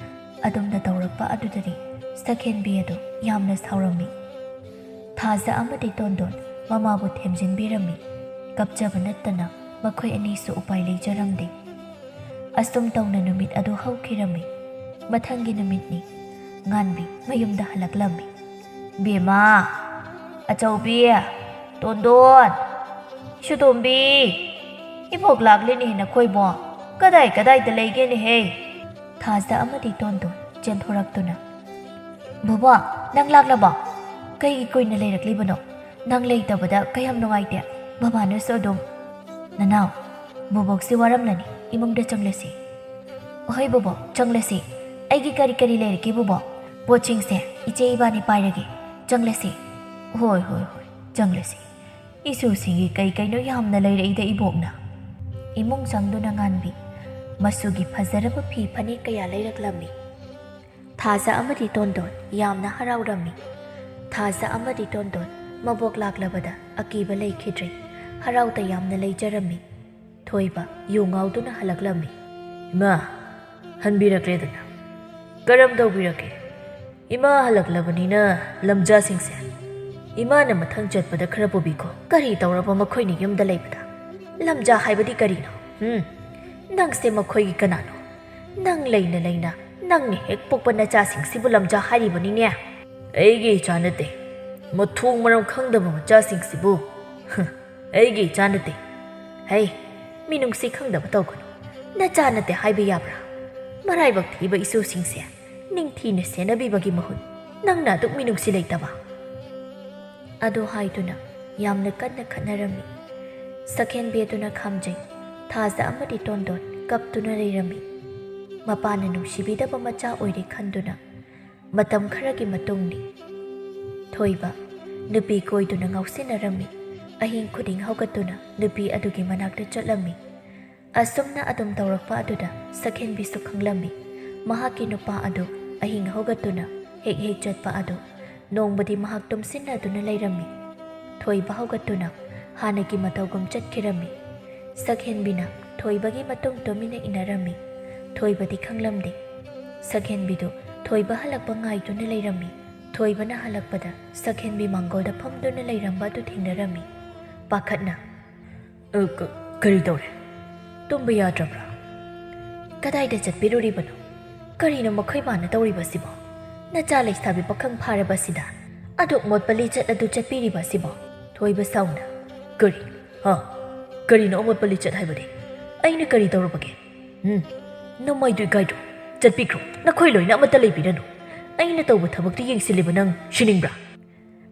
ꯑꯗꯨꯝꯅ ꯇꯧꯔꯛꯄ ꯑꯗꯨꯗꯗꯤ ꯁꯛꯍꯦꯟꯕꯤ ꯑꯗꯨ ꯌꯥꯝꯅ ꯁꯥꯎꯔꯝꯃꯤ꯫ ꯊꯥꯖ ꯑꯃꯗꯤ ꯇꯣꯟꯗꯣꯟ ꯃꯃꯥꯕꯨ ꯊꯦꯝꯖꯤꯟꯕꯤꯔꯝꯃꯤ꯫ ꯀꯞꯆꯕ ꯅꯠꯇꯅ ꯃꯈꯣꯏ ꯑꯅꯤꯁꯨ ꯎꯄꯥꯏ ꯂꯩꯖꯔꯝꯗꯦ꯫ ꯑꯁꯨꯝ ꯇꯧꯅ ꯅꯨꯃꯤꯠ ꯑꯗꯨ ꯍꯧꯈꯤꯔꯝꯃꯤ꯫ ꯃꯊꯪꯒꯤ ꯅꯨꯃꯤꯠꯅꯤ꯫ ꯉꯥꯟꯕꯤ ꯃꯌꯨꯝꯗ ꯍꯜꯂꯛꯂꯝꯃꯤ꯫ "ꯕꯦꯝꯃ, ꯑꯆꯧꯕꯤ, ꯇꯣꯟꯗꯣꯟ, ꯏꯁꯨꯇꯣꯝꯕꯤ, ꯏꯕꯣꯛ ꯂꯥꯛꯂꯦꯅꯦꯍꯦ ꯅꯈꯣꯏꯕꯣ꯫ ꯀꯗꯥꯏ ꯀꯗꯥꯏꯗ ꯂꯩꯒꯦꯅꯦꯍꯦ?" ꯊꯥꯖ ꯑꯃꯗꯤ ꯇꯣꯟꯗꯣꯟ ꯆꯦꯟꯊꯣꯔꯛꯇꯨꯅ, "ꯕꯣꯕꯣꯛ, ꯅꯪ ꯂꯥꯛꯂꯕꯣ? ꯀꯩꯒꯤ ꯀꯨꯏꯅ ꯂꯩꯔꯛꯂꯤꯕꯅꯣ? ꯅꯪ ꯂꯩꯇꯕꯗ ꯀꯌꯥꯝ ꯅꯨꯡꯉꯥꯏꯇꯦ꯫ ꯕꯕꯥꯅꯁꯨ ꯑꯗꯨꯝ" "ꯅꯅꯥꯎ, ꯕꯣꯕꯣꯛꯁꯦ ꯋꯥꯔꯝꯂꯅꯤ, ꯏꯃꯨꯡꯗ ꯆꯪꯂꯁꯤ꯫" "ꯍꯣꯏ ꯕꯣꯕꯣꯛ, ꯆꯪꯂꯁꯤ꯫ ꯑꯩꯒꯤ ꯀꯔꯤ ꯀꯔꯤ ꯂꯩꯔꯛꯀꯦ ꯕꯣꯕꯣꯛ? ꯄꯣꯠꯁꯤꯡꯁꯦ ꯏꯆꯦ ꯏꯕꯥꯅꯤ ꯄꯥꯏꯔꯒꯦ꯫ ꯆꯪꯂꯁꯤ꯫" "ꯍꯣꯏ, ꯍꯣꯏ, ꯍꯣꯏ, ꯆꯪꯂꯁꯤ꯫ ꯏꯁꯨꯁꯤꯡꯒꯤ ꯀꯩ ꯀꯩꯅꯣ ꯌꯥꯝꯅ ꯂꯩꯔꯛꯏꯗ ꯏꯕꯣꯛꯅ꯫" ꯏꯃꯨꯡ ꯆꯪꯗꯨꯅ ꯉꯥꯟꯕꯤ ꯃꯆꯨꯒꯤ ꯐꯖꯔꯕ ꯐꯤ ꯐꯅꯦꯛ ꯀꯌꯥ ꯂꯩꯔꯛꯂꯝꯃꯤ꯫ ꯊꯥꯖ ꯑꯃꯗꯤ ꯇꯣꯟꯗꯣꯟ ꯌꯥꯝꯅ ꯍꯔꯥꯎꯔꯝꯃꯤ꯫ ꯊꯥꯖ ꯑꯃꯗꯤ ꯇꯣꯟꯗꯣꯟ ꯃꯕꯣꯛ ꯂꯥꯛꯂꯕꯗ ꯑꯀꯤꯕ ꯂꯩꯈꯤꯗ꯭ꯔꯦ꯫ ꯍꯔꯥꯎ ꯇꯌꯥꯝꯅ ꯂꯩꯖꯔꯝꯃꯤ꯫ ꯊꯣꯏꯕ ꯌꯨ ꯉꯥꯎꯗꯨꯅ ꯍꯜꯂꯛꯂꯝꯃꯤ꯫ "ꯏꯃꯥ, ꯍꯟꯕꯤꯔꯛꯂꯦꯗꯅ꯫ ꯀꯔꯝ ꯇꯧꯕꯤꯔꯛꯀꯦ? ꯏꯃꯥ ꯍꯜꯂꯛꯂꯕꯅꯤꯅ ꯂꯝꯖꯥꯁꯤꯡꯁꯦ ꯏꯃꯥꯅ ꯃꯊꯪ ꯆꯠꯄꯗ ꯈꯔ ꯄꯨꯕꯤꯈꯣ꯫" "ꯀꯔꯤ ꯇꯧꯔꯕ ꯃꯈꯣꯏꯅ ꯌꯨꯝꯗ ꯂꯩꯕꯗ? ꯂꯝꯖꯥ ꯍꯥꯏꯕꯗꯤ ꯀꯔꯤꯅꯣ? ꯍꯨꯝ? ꯅꯪꯁꯦ ꯃꯈꯣꯏꯒꯤ ꯀꯅꯥꯅꯣ? ꯅꯪ ꯂꯩꯅ ꯂꯩꯅ ꯅꯪꯅ ꯍꯦꯛ ꯄꯣꯛꯄ ꯅꯆꯥꯁꯤꯡꯁꯤꯕꯨ ꯂꯝꯖꯥ ꯍꯥꯏꯔꯤꯕꯅꯤꯅꯦ꯫" "ꯑꯩꯒꯤ ꯏꯆꯥ ꯅꯠꯇꯦ꯫ ꯃꯊꯣꯡ ꯃꯔꯝ ꯈꯪꯗꯕ ꯃꯆꯥꯁꯤꯡꯁꯤꯕꯨ꯫ ꯍ, ꯑꯩꯒꯤ ꯏꯆꯥ ꯅꯠꯇꯦ꯫ ꯍꯩ, ꯃꯤꯅꯨꯡꯁꯤ ꯈꯪꯗꯕ ꯇꯧꯒꯅꯨ꯫ ꯅꯆꯥ ꯅꯠꯇꯦ ꯍꯥꯏꯕ ꯌꯥꯕ꯭ꯔꯥ? ꯃꯔꯥꯏꯕꯛ ꯊꯤꯕ ꯏꯁꯨꯁꯤꯡꯁꯦ ꯅꯤꯡꯊꯤꯅ ꯁꯦꯟꯅꯕꯤꯕꯒꯤ ꯃꯍꯨꯠ ꯅꯪꯅ ꯑꯗꯨꯛ ꯃꯤꯅꯨꯡꯁꯤ ꯂꯩꯇꯕ꯫" ꯑꯗꯨ ꯍꯥꯏꯗꯨꯅ ꯌꯥꯝꯅ ꯀꯟꯅ ꯈꯠꯅꯔꯝꯃꯤ꯫ ꯁꯛꯍꯦꯟꯕꯤ ꯑꯗꯨꯅ ꯈꯥꯝꯖꯩ꯫ ꯊꯥꯖ ꯑꯃꯗꯤ ꯇꯣꯟꯗꯣꯟ ꯀꯞꯇꯨꯅ ꯂꯩꯔꯝꯃꯤ꯫ ꯃꯄꯥꯅ ꯅꯨꯡꯁꯤꯕꯤꯗꯕ ꯃꯆꯥ ꯑꯣꯏꯔꯦ ꯈꯟꯗꯨꯅ꯫ ꯃꯇꯝ ꯈꯔꯒꯤ ꯃꯇꯨꯡꯅꯤ꯫ ꯊꯣꯏꯕ ꯅꯨꯄꯤ ꯀꯣꯏꯗꯨꯅ ꯉꯥꯎꯁꯤꯟꯅꯔꯝꯃꯤ꯫ ꯑꯍꯤꯡ ꯈꯨꯗꯤꯡ ꯍꯧꯒꯠꯇꯨꯅ ꯅꯨꯄꯤ ꯑꯗꯨꯒꯤ ꯃꯅꯥꯛꯇ ꯆꯠꯂꯝꯃꯤ꯫ ꯑꯁꯨꯝꯅ ꯑꯗꯨꯝ ꯇꯧꯔꯛꯄ ꯑꯗꯨꯗ ꯁꯛꯍꯦꯟꯕꯤꯁꯨ ꯈꯪꯂꯝꯃꯤ꯫ ꯃꯍꯥꯛꯀꯤ ꯅꯨꯄꯥ ꯑꯗꯨ ꯑꯍꯤꯡ ꯍꯧꯒꯠꯇꯨꯅ ꯍꯦꯛ ꯍꯦꯛ ꯆꯠꯄ ꯑꯗꯨ ꯅꯣꯡꯃꯗꯤ ꯃꯍꯥꯛ ꯇꯨꯝꯁꯤꯟꯅꯗꯨꯅ ꯂꯩꯔꯝꯃꯤ꯫ ꯊꯣꯏꯕ ꯍꯧꯒꯠꯇꯨꯅ ꯍꯥꯟꯅꯒꯤ ꯃꯇꯧꯒꯨꯝ ꯆꯠꯈꯤꯔꯝꯃꯤ꯫ ꯁꯛꯍꯦꯟꯕꯤꯅ ꯊꯣꯏꯕꯒꯤ ꯃꯇꯨꯡ ꯇꯨꯃꯤꯟꯅ ꯏꯟꯅꯔꯝꯃꯤ꯫ ꯊꯣꯏꯕꯗꯤ ꯈꯪꯂꯝꯗꯦ꯫ ꯁꯛꯍꯦꯟꯕꯤꯗꯨ ꯊꯣꯏꯕ ꯍꯜꯂꯛꯄ ꯉꯥꯏꯗꯨꯅ ꯂꯩꯔꯝꯃꯤ꯫ ꯊꯣꯏꯕꯅ ꯍꯜꯂꯛꯄꯗ ꯁꯛꯍꯦꯟꯕꯤ ꯃꯥꯡꯒꯣꯜꯗ ꯐꯝꯗꯨꯅ ꯂꯩꯔꯝꯕ ꯑꯗꯨ ꯊꯦꯡꯅꯔꯝꯃꯤ꯫ ꯄꯥꯈꯠꯅ, "ꯑ, ꯀ-, ꯀꯔꯤ ꯇꯧꯔꯦ? ꯇꯨꯝꯕ ꯌꯥꯗ꯭ꯔꯕ꯭ꯔꯥ? ꯀꯗꯥꯏꯗ ꯆꯠꯄꯤꯔꯨꯔꯤꯕꯅꯣ? ꯀꯔꯤꯅꯣ ꯃꯈꯣꯏ ꯃꯥꯅ ꯇꯧꯔꯤꯕꯁꯤꯕꯣ? ꯅꯆꯥ ꯂꯩꯁꯥꯕꯤ ꯄꯥꯈꯪ ꯐꯥꯔꯕꯁꯤꯗ ꯑꯗꯨꯛ ꯃꯣꯠꯄ ꯂꯤꯆꯠ ꯑꯗꯨ ꯆꯠꯄꯤꯔꯤꯕ ꯑꯁꯤꯕꯣ?" ꯊꯣꯏꯕ ꯁꯥꯎꯅ, "ꯀꯔꯤ? ꯍꯥ? ꯀꯔꯤꯅꯣ ꯑꯃꯣꯠꯄ ꯂꯤꯆꯠ ꯍꯥꯏꯕꯗꯤ? ꯑꯩꯅ ꯀꯔꯤ ꯇꯧꯔꯕꯒꯦ? ꯎꯝ? ꯅꯃꯥꯏꯗꯨ ꯏꯀꯥꯏꯗ꯭ꯔꯣ? ꯆꯠꯄꯤꯈ꯭ꯔꯣ, ꯅꯈꯣꯏ ꯂꯣꯏꯅ ꯑꯃꯠꯇ ꯂꯩꯕꯤꯔꯅꯨ꯫ ꯑꯩꯅ ꯇꯧꯕ ꯊꯕꯛꯇꯤ ꯌꯦꯡꯁꯤꯜꯂꯤꯕ ꯅꯪ ꯁꯤꯅꯤꯡꯕ꯭ꯔꯥ?"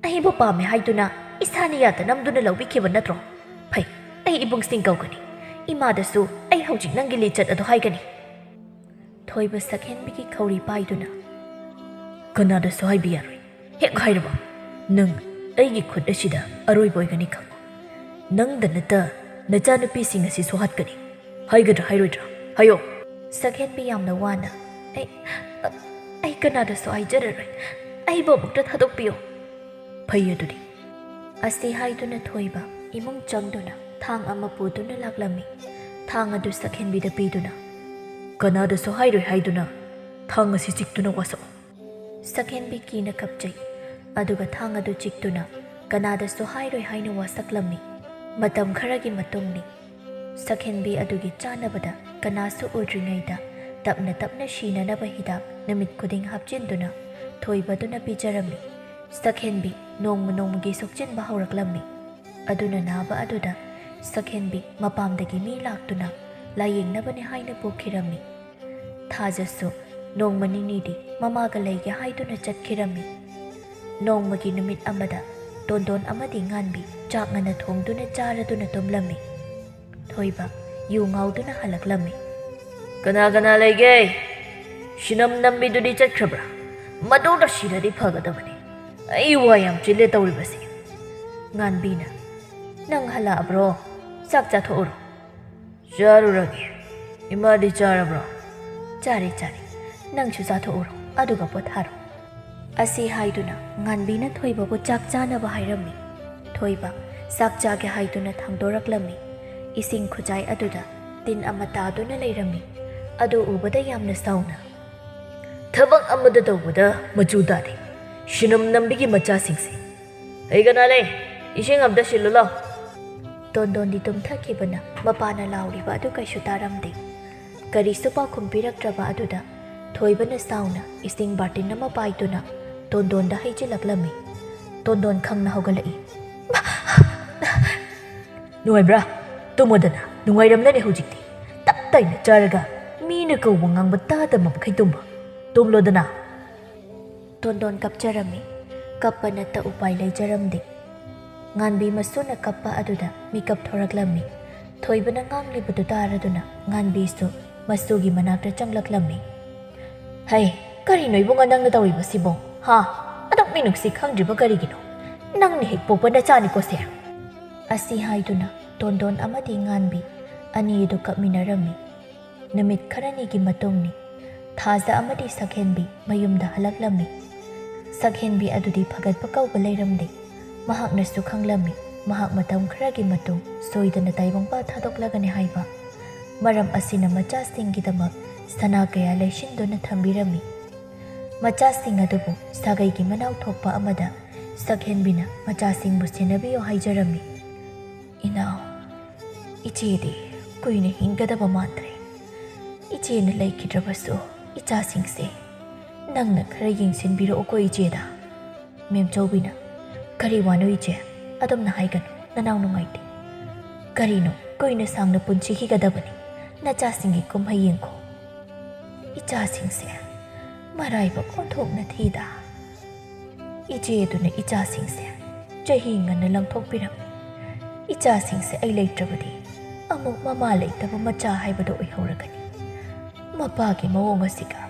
"ꯑꯩꯕꯨ ꯄꯥꯝꯃꯦ ꯍꯥꯏꯗꯨꯅ ꯏꯁꯥꯅ ꯌꯥꯗ ꯅꯝꯗꯨꯅ ꯂꯧꯕꯤꯈꯤꯕ ꯅꯠꯇ꯭ꯔꯣ? ꯐꯩ, ꯑꯩ ꯏꯕꯨꯡꯁꯤꯡ ꯀꯧꯒꯅꯤ꯫ ꯏꯃꯥꯗꯁꯨ ꯑꯩ ꯍꯧꯖꯤꯛ ꯅꯪꯒꯤ ꯂꯤꯆꯠ ꯑꯗꯨ ꯍꯥꯏꯒꯅꯤ꯫" ꯊꯣꯏꯕ ꯁꯛꯍꯦꯟꯕꯤꯒꯤ ꯈꯧꯔꯤ ꯄꯥꯏꯗꯨꯅ, "ꯀꯅꯥꯗꯁꯨ ꯍꯥꯏꯕ ꯌꯥꯔꯣꯏ꯫ ꯍꯦꯛ ꯍꯥꯏꯔꯕ, ꯅꯪ ꯑꯩꯒꯤ ꯈꯨꯠ ꯑꯁꯤꯗ ꯑꯔꯣꯏꯕ ꯑꯣꯏꯒꯅꯤ ꯈꯪꯉꯨ꯫ ꯅꯪꯗ ꯅꯠꯇ ꯅꯆꯥꯅꯨꯄꯤꯁꯤꯡ ꯑꯁꯤꯁꯨ ꯍꯥꯠꯀꯅꯤ꯫ ꯍꯥꯏꯒꯗ꯭ꯔꯥ ꯍꯥꯏꯔꯣꯏꯗ꯭ꯔꯥ? ꯍꯥꯏꯌꯣ!" ꯁꯛꯍꯦꯟꯕꯤ ꯌꯥꯝꯅ ꯋꯥꯅ, "ꯑꯩ, ꯑ, ꯑꯩ ꯀꯅꯥꯗꯁꯨ ꯍꯥꯏꯖꯔꯔꯣꯏ꯫ ꯑꯩꯕꯨ ꯑꯃꯨꯛꯇ ꯊꯥꯗꯣꯛꯄꯤꯌꯨ꯫" "ꯐꯩ ꯑꯗꯨꯗꯤ꯫" ꯑꯁꯤ ꯍꯥꯏꯗꯨꯅ ꯊꯣꯏꯕ ꯏꯃꯨꯡ ꯆꯪꯗꯨꯅ ꯊꯥꯡ ꯑꯃ ꯄꯨꯗꯨꯅ ꯂꯥꯛꯂꯝꯃꯤ꯫ ꯊꯥꯡ ꯑꯗꯨ ꯁꯛꯍꯦꯟꯕꯤꯗ ꯄꯤꯗꯨꯅ, "ꯀꯅꯥꯗꯁꯨ ꯍꯥꯏꯔꯣꯏ ꯍꯥꯏꯗꯨꯅ ꯊꯥꯡ ꯑꯁꯤ ꯆꯤꯛꯇꯨꯅ ꯋꯥꯁꯛꯎ꯫" ꯁꯛꯍꯦꯟꯕꯤ ꯀꯤꯅ ꯀꯞꯆꯩ꯫ ꯑꯗꯨꯒ ꯊꯥꯡ ꯑꯗꯨ ꯆꯤꯛꯇꯨꯅ ꯀꯅꯥꯗꯁꯨ ꯍꯥꯏꯔꯣꯏ ꯍꯥꯏꯅ ꯋꯥꯁꯛꯂꯝꯃꯤ꯫ ꯃꯇꯝ ꯈꯔꯒꯤ ꯃꯇꯨꯡꯅꯤ꯫ ꯁꯛꯍꯦꯟꯕꯤ ꯑꯗꯨꯒꯤ ꯆꯥꯅꯕꯗ ꯀꯅꯥꯁꯨ ꯎꯗ꯭ꯔꯤꯉꯩꯗ ꯇꯞꯅ ꯇꯞꯅ ꯁꯤꯅꯅꯕ ꯍꯤꯗꯥꯛ ꯅꯨꯃꯤꯠ ꯈꯨꯗꯤꯡ ꯍꯥꯞꯆꯤꯟꯗꯨꯅ ꯊꯣꯏꯕꯗꯨꯅ ꯄꯤꯖꯔꯝꯃꯤ꯫ ꯁꯛꯍꯦꯟꯕꯤ ꯅꯣꯡꯃ ꯅꯣꯡꯃꯒꯤ ꯁꯣꯛꯆꯤꯟꯕ ꯍꯧꯔꯛꯂꯝꯃꯤ꯫ ꯑꯗꯨꯅ ꯅꯥꯕ ꯑꯗꯨꯗ ꯁꯛꯍꯦꯟꯕꯤ ꯃꯄꯥꯝꯗꯒꯤ ꯃꯤ ꯂꯥꯛꯇꯨꯅ ꯂꯥꯌꯦꯡꯅꯕꯅꯤ ꯍꯥꯏꯅ ꯄꯨꯈꯤꯔꯝꯃꯤ꯫ ꯊꯥꯖꯁꯨ ꯅꯣꯡꯃ ꯅꯤꯅꯤꯗꯤ ꯃꯃꯥꯒ ꯂꯩꯒꯦ ꯍꯥꯏꯗꯨꯅ ꯆꯠꯈꯤꯔꯝꯃꯤ꯫ ꯅꯣꯡꯃꯒꯤ ꯅꯨꯃꯤꯠ ꯑꯃꯗ ꯇꯣꯟꯗꯣꯟ ꯑꯃꯗꯤ ꯉꯥꯟꯕꯤ ꯆꯥꯛ ꯉꯟꯅ ꯊꯣꯡꯗꯨꯅ ꯆꯥꯔꯗꯨꯅ ꯇꯨꯝꯂꯝꯃꯤ꯫ ꯊꯣꯏꯕ ꯌꯨ ꯉꯥꯎꯗꯨꯅ ꯍꯜꯂꯛꯂꯝꯃꯤ꯫ "ꯀꯅꯥ ꯀꯅꯥ ꯂꯩꯒꯦ? ꯁꯤꯅꯝ ꯅꯝꯕꯤꯗꯨꯗꯤ ꯆꯠꯈ꯭ꯔꯕ꯭ꯔꯥ? ꯃꯗꯨꯗ ꯁꯤꯔꯗꯤ ꯐꯒꯗꯕꯅꯤ꯫ ꯑꯩ ꯋꯥ ꯌꯥꯝ ꯆꯤꯜꯂꯦ ꯇꯧꯔꯤꯕꯁꯤ꯫" ꯉꯥꯟꯕꯤꯅ, "ꯅꯪ ꯍꯜꯂꯛꯑꯕ꯭ꯔꯣ? ꯆꯥꯛ ꯆꯥꯊꯣꯛꯎꯔꯣ꯫" "ꯆꯥꯔꯨꯔꯒꯦ꯫ ꯏꯃꯥꯗꯤ ꯆꯥꯔꯕ꯭ꯔꯣ?" "ꯆꯥꯔꯦ, ꯆꯥꯔꯦ꯫ ꯅꯪꯁꯨ ꯆꯥꯊꯣꯛꯎꯔꯣ, ꯑꯗꯨꯒ ꯄꯣꯊꯥꯔꯣ꯫" ꯑꯁꯤ ꯍꯥꯏꯗꯨꯅ ꯉꯥꯟꯕꯤꯅ ꯊꯣꯏꯕꯕꯨ ꯆꯥꯛ ꯆꯥꯅꯕ ꯍꯥꯏꯔꯝꯃꯤ꯫ ꯊꯣꯏꯕ ꯆꯥꯛ ꯆꯥꯒꯦ ꯍꯥꯏꯗꯨꯅ ꯊꯥꯡꯗꯣꯔꯛꯂꯝꯃꯤ꯫ ꯏꯁꯤꯡ ꯈꯨꯖꯥꯏ ꯑꯗꯨꯗ ꯇꯤꯟ ꯑꯃ ꯇꯥꯗꯨꯅ ꯂꯩꯔꯝꯃꯤ꯫ ꯑꯗꯨ ꯎꯕꯗ ꯌꯥꯝꯅ ꯁꯥꯎꯅ, "ꯊꯕꯛ ꯑꯃꯗ ꯇꯧꯕꯗ ꯃꯆꯨ ꯇꯥꯗꯦ, ꯁꯤꯅꯝ ꯅꯝꯕꯤꯒꯤ ꯃꯆꯥꯁꯤꯡꯁꯦ꯫ ꯑꯩ ꯀꯅꯥ ꯂꯩ? ꯏꯁꯤꯡ ꯑꯝꯇ ꯁꯤꯜꯂꯨ ꯂꯥꯎ!" ꯇꯣꯟꯗꯣꯟꯗꯤ ꯇꯨꯝꯊꯈꯤꯕꯅ ꯃꯄꯥꯅ ꯂꯥꯎꯔꯤꯕ ꯑꯗꯨ ꯀꯩꯁꯨ ꯇꯥꯔꯝꯗꯦ꯫ ꯀꯔꯤꯁꯨ ꯄꯥꯎꯈꯨꯝ ꯄꯤꯔꯛꯇ꯭ꯔꯕ ꯑꯗꯨꯗ ꯊꯣꯏꯕꯅ ꯁꯥꯎꯅ ꯏꯁꯤꯡ ꯕꯥꯔꯇꯤꯟ ꯑꯃ ꯄꯥꯏꯗꯨꯅ ꯇꯣꯟꯗꯣꯟꯗ ꯍꯩꯖꯤꯜꯂꯛꯂꯝꯃꯤ꯫ ꯇꯣꯟꯗꯣꯟ ꯈꯪꯅ ꯍꯧꯒꯠꯂꯛꯏ꯫ "ꯅꯨꯡꯉꯥꯏꯕ꯭ꯔꯥ? ꯇꯨꯝꯃꯣꯗꯅ, ꯅꯨꯡꯉꯥꯏꯔꯝꯂꯅꯤ ꯍꯧꯖꯤꯛꯇꯤ꯫ ꯇꯞ ꯇꯥꯏꯅ ꯆꯥꯔꯒ ꯃꯤꯅ ꯀꯧꯕ ꯉꯥꯡꯕ ꯇꯥꯗꯕ ꯃꯈꯩ ꯇꯨꯝꯃꯣ꯫ ꯇꯨꯝꯂꯣꯗꯅ!" ꯇꯣꯟꯗꯣꯟ ꯀꯞꯆꯔꯝꯃꯤ꯫ ꯀꯞꯄ ꯅꯠꯇ ꯎꯄꯥꯏ ꯂꯩꯖꯔꯝꯗꯦ꯫ ꯉꯥꯟꯕꯤ ꯃꯁꯨꯅ ꯀꯞꯄ ꯑꯗꯨꯗ ꯃꯤꯀꯞ ꯊꯣꯔꯛꯂꯝꯃꯤ꯫ ꯊꯣꯏꯕꯅ ꯉꯥꯡꯂꯤꯕꯗꯨ ꯇꯥꯔꯗꯨꯅ ꯉꯥꯟꯕꯤꯁꯨ ꯃꯁꯨꯒꯤ ꯃꯅꯥꯛꯇ ꯆꯪꯂꯛꯂꯝꯃꯤ꯫ "ꯍꯩ, ꯀꯔꯤꯅꯣ ꯏꯕꯨꯡꯉꯣ ꯅꯪꯅ ꯇꯧꯔꯤꯕꯁꯤꯕꯣ? ꯍꯥ? ꯑꯗꯨꯛ ꯃꯤꯅꯨꯡꯁꯤ ꯈꯪꯗ꯭ꯔꯤꯕ ꯀꯔꯤꯒꯤꯅꯣ? ꯅꯪꯅ ꯍꯦꯛ ꯄꯣꯛꯄ ꯅꯆꯥꯅꯤꯀꯣ ꯁꯦ!" ꯑꯁꯤ ꯍꯥꯏꯗꯨꯅ ꯇꯣꯟꯗꯣꯟ ꯑꯃꯗꯤ ꯉꯥꯟꯕꯤ ꯑꯅꯤ ꯑꯗꯨ ꯀꯞꯃꯤꯟꯅꯔꯝꯃꯤ꯫ ꯅꯨꯃꯤꯠ ꯈꯔꯅꯤꯒꯤ ꯃꯇꯨꯡꯅꯤ꯫ ꯊꯥꯖ ꯑꯃꯗꯤ ꯁꯛꯍꯦꯟꯕꯤ ꯃꯌꯨꯝꯗ ꯍꯜꯂꯛꯂꯝꯃꯤ꯫ ꯁꯛꯍꯦꯟꯕꯤ ꯑꯗꯨꯗꯤ ꯐꯒꯠꯄ ꯀꯧꯕ ꯂꯩꯔꯝꯗꯦ꯫ ꯃꯍꯥꯛꯅꯁꯨ ꯈꯪꯂꯝꯃꯤ, ꯃꯍꯥꯛ ꯃꯇꯝ ꯈꯔꯒꯤ ꯃꯇꯨꯡ ꯁꯣꯏꯗꯅ ꯇꯥꯏꯕꯪꯄꯥꯜ ꯊꯥꯗꯣꯛꯂꯒꯅꯤ ꯍꯥꯏꯕ꯫ ꯃꯔꯝ ꯑꯁꯤꯅ ꯃꯆꯥꯁꯤꯡꯒꯤꯗꯃꯛ ꯁꯅꯥ ꯀꯌꯥ ꯂꯩꯁꯤꯟꯗꯨꯅ ꯊꯝꯕꯤꯔꯝꯃꯤ꯫ ꯃꯆꯥꯁꯤꯡ ꯑꯗꯨꯕꯨ ꯁꯥꯒꯩꯒꯤ ꯃꯅꯥꯎ ꯊꯣꯛꯄ ꯑꯃꯗ ꯁꯛꯍꯦꯟꯕꯤꯅ ꯃꯆꯥꯁꯤꯡꯕꯨ ꯁꯦꯟꯅꯕꯤꯌꯨ ꯍꯥꯏꯖꯔꯝꯃꯤ꯫ "ꯏꯅꯥꯎ, ꯏꯆꯦꯗꯤ ꯀꯨꯏꯅ ꯍꯤꯡꯒꯗꯕ ꯃꯥꯟꯗ꯭ꯔꯦ꯫ ꯏꯆꯦꯅ ꯂꯩꯈꯤꯗ꯭ꯔꯕꯁꯨ ꯏꯆꯥꯁꯤꯡꯁꯦ ꯅꯪꯅ ꯈꯔ ꯌꯦꯡꯁꯤꯟꯕꯤꯔꯛꯎꯀꯣ ꯏꯆꯦꯗ꯫" ꯃꯦꯝꯆꯧꯕꯤꯅ, "ꯀꯔꯤ ꯋꯥꯅꯣ ꯏꯆꯦ? ꯑꯗꯨꯝꯅ ꯍꯥꯏꯒꯅꯨ, ꯅꯅꯥꯎ ꯅꯨꯡꯉꯥꯏꯇꯦ꯫ ꯀꯔꯤꯅꯣ, ꯀꯨꯏꯅ ꯁꯥꯡꯅ ꯄꯨꯟꯁꯤꯈꯤꯒꯗꯕꯅꯤ꯫ ꯅꯆꯥꯁꯤꯡꯒꯤ ꯀꯨꯝꯍꯩ ꯌꯦꯡꯈꯣ꯫" "ꯏꯆꯥꯁꯤꯡꯁꯦ ꯃꯔꯥꯏꯕꯛ ꯑꯣꯟꯊꯣꯛꯅ ꯊꯤꯗ꯫ ꯏꯆꯦ ꯑꯗꯨꯅ ꯏꯆꯥꯁꯤꯡꯁꯦ ꯆꯍꯤ ꯉꯟꯅ ꯂꯪꯊꯣꯛꯄꯤꯔꯝꯃꯤ꯫ ꯏꯆꯥꯁꯤꯡꯁꯦ ꯑꯩ ꯂꯩꯇ꯭ꯔꯕꯗꯤ ꯑꯃꯨꯛ ꯃꯃꯥ ꯂꯩꯇꯕ ꯃꯆꯥ ꯍꯥꯏꯕꯗꯣ ꯑꯣꯏꯍꯧꯔꯒꯅꯤ꯫ ꯃꯄꯥꯒꯤ ꯃꯑꯣꯡ ꯑꯁꯤꯒ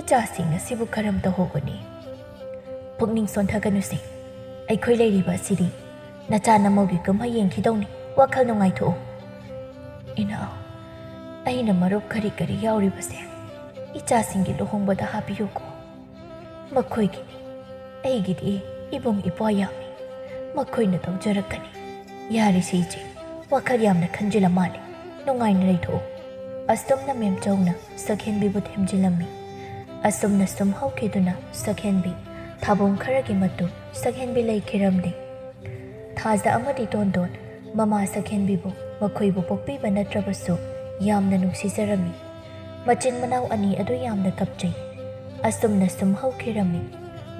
ꯏꯆꯥꯁꯤꯡ ꯑꯁꯤꯕꯨ ꯀꯔꯝ ꯇꯧꯍꯧꯒꯅꯤ?" "ꯄꯨꯛꯅꯤꯡ ꯁꯣꯟꯊꯒꯅꯨꯁꯦ꯫ ꯑꯩꯈꯣꯏ ꯂꯩꯔꯤꯕ ꯑꯁꯤꯗꯤ ꯅꯆꯥ ꯅꯃꯧꯒꯤ ꯀꯨꯝꯍꯩ ꯌꯦꯡꯈꯤꯗꯧꯅꯤ꯫ ꯋꯥꯈꯜ ꯅꯨꯡꯉꯥꯏꯊꯣꯛꯎ꯫" "ꯏꯅꯥꯎ, ꯑꯩꯅ ꯃꯔꯨꯞ ꯀꯔꯤ ꯀꯔꯤ ꯌꯥꯎꯔꯤꯕꯁꯦ ꯏꯆꯥꯁꯤꯡꯒꯤ ꯂꯨꯍꯣꯡꯕꯗ ꯍꯥꯞꯄꯤꯌꯨꯀꯣ꯫" "ꯃꯈꯣꯏꯒꯤꯅꯤ, ꯑꯩꯒꯤꯗꯤ ꯏꯕꯨꯡ ꯏꯄ꯭ꯋꯥ ꯌꯥꯝꯃꯤ, ꯃꯈꯣꯏꯅ ꯇꯧꯖꯔꯛꯀꯅꯤ꯫ ꯌꯥꯔꯤꯁꯤ ꯏꯆꯦ, ꯋꯥꯈꯜ ꯌꯥꯝꯅ ꯈꯟꯖꯤꯜꯂ ꯃꯥꯜꯂꯦ, ꯅꯨꯡꯉꯥꯏꯅ ꯂꯩꯊꯣꯛꯎ꯫ ꯑꯁꯨꯝꯅ ꯃꯦꯝꯆꯧꯅ ꯁꯛꯍꯦꯟꯕꯤꯕꯨ ꯊꯦꯝꯖꯤꯜꯂꯝꯃꯤ꯫ ꯑꯁꯨꯝꯅ ꯁꯨꯝ ꯍꯧꯈꯤꯗꯨꯅ ꯁꯛꯍꯦꯟꯕꯤ ꯊꯥꯕꯨꯡ ꯈꯔꯒꯤ ꯃꯇꯨꯡ ꯁꯛꯍꯦꯟꯕꯤ ꯂꯩꯈꯤꯔꯝꯗꯦ꯫ ꯊꯥꯖ ꯑꯃꯗꯤ ꯇꯣꯟꯗꯣꯟ ꯃꯃꯥ ꯁꯛꯍꯦꯟꯕꯤꯕꯨ ꯃꯈꯣꯏꯕꯨ ꯄꯣꯛꯄꯤꯕ ꯅꯠꯇ꯭ꯔꯕꯁꯨ ꯌꯥꯝꯅ ꯅꯨꯡꯁꯤꯖꯔꯝꯃꯤ꯫ ꯃꯆꯤꯟ ꯃꯅꯥꯎ ꯑꯅꯤ ꯑꯗꯨ ꯌꯥꯝꯅ ꯀꯞꯆꯩ꯫ ꯑꯁꯨꯝꯅ ꯁꯨꯝ ꯍꯧꯈꯤꯔꯝꯃꯤ꯫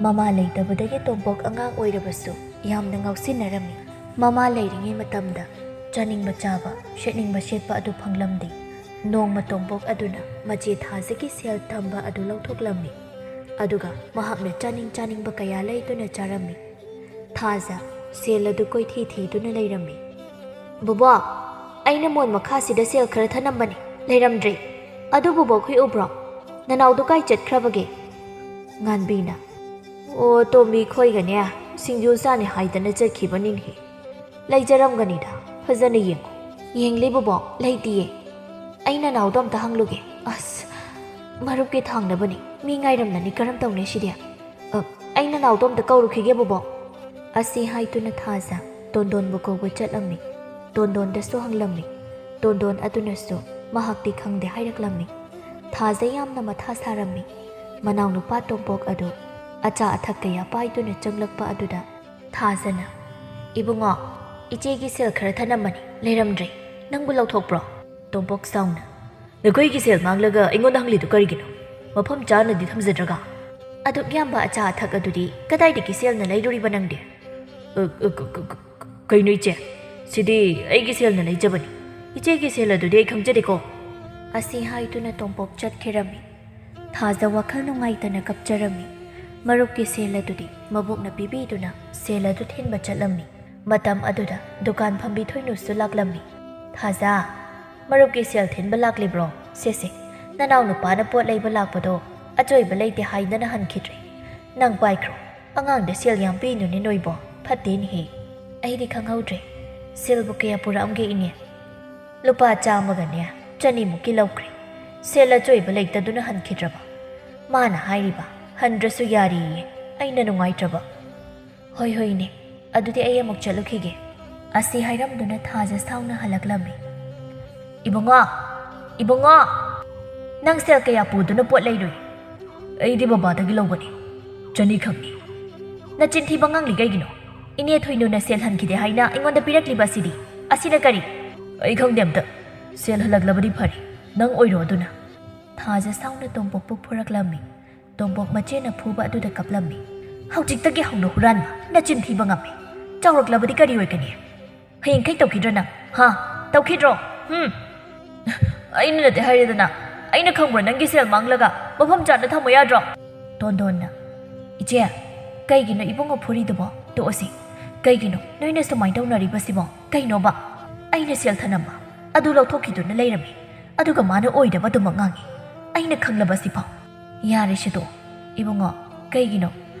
ꯃꯃꯥ ꯂꯩꯇꯕꯗꯒꯤ ꯇꯣꯝꯄꯣꯛ ꯑꯉꯥꯡ ꯑꯣꯏꯔꯕꯁꯨ ꯌꯥꯝꯅ ꯉꯥꯎꯁꯤꯟꯅꯔꯝꯃꯤ꯫ ꯃꯃꯥ ꯂꯩꯔꯤꯉꯩ ꯃꯇꯝꯗ ꯆꯥꯅꯤꯡꯕ ꯆꯥꯕ, ꯁꯦꯠꯅꯤꯡꯕ ꯁꯦꯠꯄ ꯑꯗꯨ ꯐꯪꯂꯝꯗꯦ꯫ ꯅꯣꯡꯃ ꯇꯣꯝꯄꯣꯛ ꯑꯗꯨꯅ ꯃꯆꯦ ꯊꯥꯖꯒꯤ ꯁꯦꯜ ꯊꯝꯕ ꯑꯗꯨ ꯂꯧꯊꯣꯛꯂꯝꯃꯤ꯫ ꯑꯗꯨꯒ ꯃꯍꯥꯛꯅ ꯆꯥꯅꯤꯡ ꯆꯥꯅꯤꯡꯕ ꯀꯌꯥ ꯂꯩꯗꯨꯅ ꯆꯥꯔꯝꯃꯤ꯫ ꯊꯥꯖ ꯁꯦꯜ ꯑꯗꯨ ꯀꯣꯏꯊꯤ ꯊꯤꯗꯨꯅ ꯂꯩꯔꯝꯃꯤ꯫ "ꯕꯣꯕꯣꯛ, ꯑꯩꯅ ꯃꯣꯟ ꯃꯈꯥꯁꯤꯗ ꯁꯦꯜ ꯈꯔ ꯊꯅꯝꯕꯅꯤ, ꯂꯩꯔꯝꯗ꯭ꯔꯦ꯫ ꯑꯗꯨ ꯕꯣꯕꯣꯛ ꯈꯣꯏ ꯎꯕ꯭ꯔꯣ? ꯅꯅꯥꯎꯗꯨ ꯀꯥꯏ ꯆꯠꯈ꯭ꯔꯕꯒꯦ?" ꯉꯥꯟꯕꯤꯅ, "ꯑꯣ, ꯇꯣꯝꯕꯤ ꯈꯣꯏꯒꯅꯦ ꯁꯤꯡꯖꯨ ꯆꯥꯅꯤ ꯍꯥꯏꯗꯅ ꯆꯠꯈꯤꯕꯅꯤꯅꯦꯍꯦ꯫ ꯂꯩꯖꯔꯝꯒꯅꯤꯗ, ꯐꯖꯅ ꯌꯦꯡꯉꯨ꯫" "ꯌꯦꯡꯂꯦ ꯕꯣꯕꯣꯛ, ꯂꯩꯇꯤꯌꯦ꯫ ꯑꯩ ꯅꯅꯥꯎꯗꯣ ꯑꯝꯇ ꯍꯪꯂꯨꯒꯦ꯫ ꯑꯁ, ꯃꯔꯨꯞꯀꯤ ꯊꯥꯡꯅꯕꯅꯤ, ꯃꯤ ꯉꯥꯏꯔꯝꯂꯅꯤ, ꯀꯔꯝ ꯇꯧꯅꯤ ꯁꯤꯗꯤ? ꯑ, ꯑꯩ ꯅꯅꯥꯎꯗꯣ ꯑꯝꯇ ꯀꯧꯔꯨꯈꯤꯒꯦ ꯕꯣꯕꯣꯛ꯫" ꯑꯁꯤ ꯍꯥꯏꯗꯨꯅ ꯊꯥꯖ ꯇꯣꯟꯗꯣꯟꯕꯨ ꯀꯧꯕ ꯆꯠꯂꯝꯃꯤ꯫ ꯇꯣꯟꯗꯣꯟꯗꯁꯨ ꯍꯪꯂꯝꯃꯤ꯫ ꯇꯣꯟꯗꯣꯟ ꯑꯗꯨꯅꯁꯨ ꯃꯍꯥꯛꯇꯤ ꯈꯪꯗꯦ ꯍꯥꯏꯔꯛꯂꯝꯃꯤ꯫ ꯊꯥꯖ ꯌꯥꯝꯅ ꯃꯊꯥ ꯁꯥꯔꯝꯃꯤ꯫ ꯃꯅꯥꯎꯅꯨꯄꯥ ꯇꯣꯝꯄꯣꯛ ꯑꯗꯨ ꯑꯆꯥ ꯑꯊꯛ ꯀꯌꯥ ꯄꯥꯏꯗꯨꯅ ꯆꯪꯂꯛꯄ ꯑꯗꯨꯗ ꯊꯥꯖꯅ, "ꯏꯕꯨꯡꯉꯣ, ꯏꯆꯦꯒꯤ ꯁꯦꯜ ꯈꯔ ꯊꯅꯝꯕꯅꯤ, ꯂꯩꯔꯝꯗ꯭ꯔꯦ꯫ ꯅꯪꯕꯨ ꯂꯧꯊꯣꯛꯄ꯭ꯔꯣ?" ꯇꯣꯝꯄꯣꯛ ꯁꯥꯎꯅ, "ꯅꯈꯣꯏꯒꯤ ꯁꯦꯜ ꯃꯥꯡꯂꯒ ꯑꯩꯉꯣꯟꯗ ꯍꯪꯂꯤꯗꯨ ꯀꯔꯤꯒꯤꯅꯣ? ꯃꯐꯝ ꯆꯥꯅꯗꯤ ꯊꯝꯖꯗ꯭ꯔꯒ?" "ꯑꯗꯨꯛ ꯌꯥꯝꯕ ꯑꯆꯥ ꯑꯊꯛ ꯑꯗꯨꯗꯤ ꯀꯗꯥꯏꯗꯒꯤ ꯁꯦꯜꯅ ꯂꯩꯔꯨꯔꯤꯕ ꯅꯪꯗꯤ?" "ꯑ, ꯑ, ꯀ-, ꯀ-, ꯀ-, ꯀꯩꯅꯣ ꯏꯆꯦ? ꯁꯤꯗꯤ ꯑꯩꯒꯤ ꯁꯦꯜꯅ ꯂꯩꯖꯕꯅꯤ꯫ ꯏꯆꯦꯒꯤ ꯁꯦꯜ ꯑꯗꯨꯗꯤ ꯑꯩ ꯈꯪꯖꯗꯦꯀꯣ꯫" ꯑꯁꯤ ꯍꯥꯏꯗꯨꯅ ꯇꯣꯝꯄꯣꯛ ꯆꯠꯈꯤꯔꯝꯃꯤ꯫ ꯊꯥꯖ ꯋꯥꯈꯜ ꯅꯨꯡꯉꯥꯏꯇꯅ ꯀꯞꯆꯔꯝꯃꯤ꯫ ꯃꯔꯨꯞꯀꯤ ꯁꯦꯜ ꯑꯗꯨꯗꯤ ꯃꯕꯣꯛꯅ ꯄꯤꯕꯤꯗꯨꯅ ꯁꯦꯜ ꯑꯗꯨ ꯊꯤꯟꯕ ꯆꯠꯂꯝꯃꯤ꯫ ꯃꯇꯝ ꯑꯗꯨꯗ ꯗꯨꯀꯥꯟ ꯐꯝꯕꯤ ꯊꯣꯏꯅꯨꯁꯨ ꯂꯥꯛꯂꯝꯃꯤ꯫ "ꯊꯥꯖ, ꯃꯔꯨꯞꯀꯤ ꯁꯦꯜ ꯊꯤꯟꯕ ꯂꯥꯛꯂꯤꯕ꯭ꯔꯣ? ꯁꯦ ꯁꯦ, ꯅꯅꯥꯎ ꯅꯨꯄꯥꯅ ꯄꯣꯠ ꯂꯩꯕ ꯂꯥꯛꯄꯗꯣ ꯑꯆꯣꯏꯕ ꯂꯩꯇꯦ ꯍꯥꯏꯗꯅ ꯍꯟꯈꯤꯗ꯭ꯔꯦ꯫ ꯅꯪ ꯄꯥꯏꯈ꯭ꯔꯣ꯫ ꯑꯉꯥꯡꯗ ꯁꯦꯜ ꯌꯥꯝ ꯄꯤꯅꯨꯅꯦ ꯅꯣꯏꯕꯣ, ꯐꯠꯇꯦꯅꯦꯍꯦ꯫" "ꯑꯩꯗꯤ ꯈꯪꯍꯧꯗ꯭ꯔꯦ꯫ ꯁꯦꯜꯕꯨ ꯀꯌꯥ ꯄꯨꯔꯛꯑꯝꯒꯦ ꯏꯅꯦ?" "ꯂꯨꯄꯥ ꯆꯥꯝꯃꯒꯅꯦ ꯆꯅꯤꯃꯨꯛꯀꯤ ꯂꯧꯈ꯭ꯔꯦ꯫ ꯁꯦꯜ ꯑꯆꯣꯏꯕ ꯂꯩꯇꯗꯨꯅ ꯍꯟꯈꯤꯗ꯭ꯔꯕ? ꯃꯥꯅ ꯍꯥꯏꯔꯤꯕ, "ꯍꯟꯗ꯭ꯔꯁꯨ ꯌꯥꯔꯤꯌꯦ, ꯑꯩꯅ ꯅꯨꯡꯉꯥꯏꯇ꯭ꯔꯕ꯫" "ꯍꯣꯏ ꯍꯣꯏꯅꯦ, ꯑꯗꯨꯗꯤ ꯑꯩ ꯑꯃꯨꯛ ꯆꯠꯂꯨꯈꯤꯒꯦ꯫" ꯑꯁꯤ ꯍꯥꯏꯔꯝꯗꯨꯅ ꯊꯥꯖ ꯁꯥꯎꯅ ꯍꯜꯂꯛꯂꯝꯃꯤ꯫ "ꯏꯕꯨꯡꯉꯣ, ꯏꯕꯨꯡꯉꯣ, ꯅꯪ ꯁꯦꯜ ꯀꯌꯥ ꯄꯨꯗꯨꯅ ꯄꯣꯠ ꯂꯩꯔꯨꯏ?" "ꯑꯩꯗꯤ ꯕꯕꯥꯗꯒꯤ ꯂꯧꯕꯅꯤ, ꯆꯅꯤꯈꯛꯅꯤ꯫" "ꯅꯆꯤꯟ ꯊꯤꯕ ꯉꯥꯡꯂꯤ ꯀꯩꯒꯤꯅꯣ? ꯏꯅꯦ ꯊꯣꯏꯅꯨꯅ ꯁꯦꯜ ꯍꯟꯈꯤꯗꯦ ꯍꯥꯏꯅ ꯑꯩꯉꯣꯟꯗ ꯄꯤꯔꯛꯂꯤꯕ ꯑꯁꯤꯗꯤ, ꯑꯁꯤꯅ ꯀꯔꯤ?" "ꯑꯩ ꯈꯪꯗꯦ ꯑꯝꯇ꯫ ꯁꯦꯜ ꯍꯜꯂꯛꯂꯕꯗꯤ ꯐꯔꯦ, ꯅꯪ ꯑꯣꯏꯔꯣ ꯑꯗꯨꯅ꯫" ꯊꯥꯖ ꯁꯥꯎꯅ ꯇꯣꯝꯄꯣꯛꯄꯨ ꯐꯨꯔꯛꯂꯝꯃꯤ꯫ ꯇꯣꯝꯄꯣꯛ ꯃꯆꯦꯅ ꯐꯨꯕ ꯑꯗꯨꯗ ꯀꯞꯂꯝꯃꯤ꯫ "ꯍꯧꯖꯤꯛꯇꯒꯤ ꯍꯧꯅ ꯍꯨꯔꯥꯟꯕ, ꯅꯆꯤꯟ ꯊꯤꯕ ꯉꯝꯃꯤ꯫ ꯆꯥꯎꯔꯛꯂꯕꯗꯤ ꯀꯔꯤ ꯑꯣꯏꯒꯅꯤ? ꯍꯌꯦꯡꯈꯩ ꯇꯧꯈꯤꯗ꯭ꯔꯣ ꯅꯪ? ꯍꯥ? ꯇꯧꯈꯤꯗ꯭ꯔꯣ? ꯍꯨꯝ?" "ꯑꯩꯅ ꯅꯠꯇꯦ ꯍꯥꯏꯔꯦꯗꯅ꯫ ꯑꯩꯅ ꯈꯪꯕ꯭ꯔꯣ ꯅꯪꯒꯤ ꯁꯦꯜ ꯃꯥꯡꯂꯒ? ꯃꯐꯝ ꯆꯥꯅ ꯊꯝꯃꯨ ꯌꯥꯗ꯭ꯔꯣ?" ꯇꯣꯟꯗꯣꯟꯅ, "ꯏꯆꯦ, ꯀꯩꯒꯤꯅꯣ ꯏꯕꯨꯡꯉꯣ ꯐꯨꯔꯤꯗꯨꯕꯣ? ꯇꯣꯛꯑꯁꯤ꯫ ꯀꯩꯒꯤꯅꯣ ꯅꯣꯏꯅ ꯁꯨꯃꯥꯏꯅ ꯇꯧꯅꯔꯤꯕꯁꯤꯕꯣ? ꯀꯩꯅꯣꯕ? ꯑꯩꯅ ꯁꯦꯜ ꯊꯅꯝꯕ ꯑꯗꯨ ꯂꯧꯊꯣꯛꯈꯤꯗꯨꯅ ꯂꯩꯔꯝꯃꯤ, ꯑꯗꯨꯒ ꯃꯥꯅ ꯑꯣꯏꯗꯕ ꯑꯗꯨꯃꯛ ꯉꯥꯡꯉꯤ꯫ ꯑꯩꯅ ꯈꯪꯂꯕꯁꯤꯐꯥꯎ꯫" "ꯌꯥꯔꯦꯁꯦ ꯇꯣꯛꯑꯣ ꯏꯕꯨꯡꯉꯣ꯫ ꯀꯩꯒꯤꯅꯣ?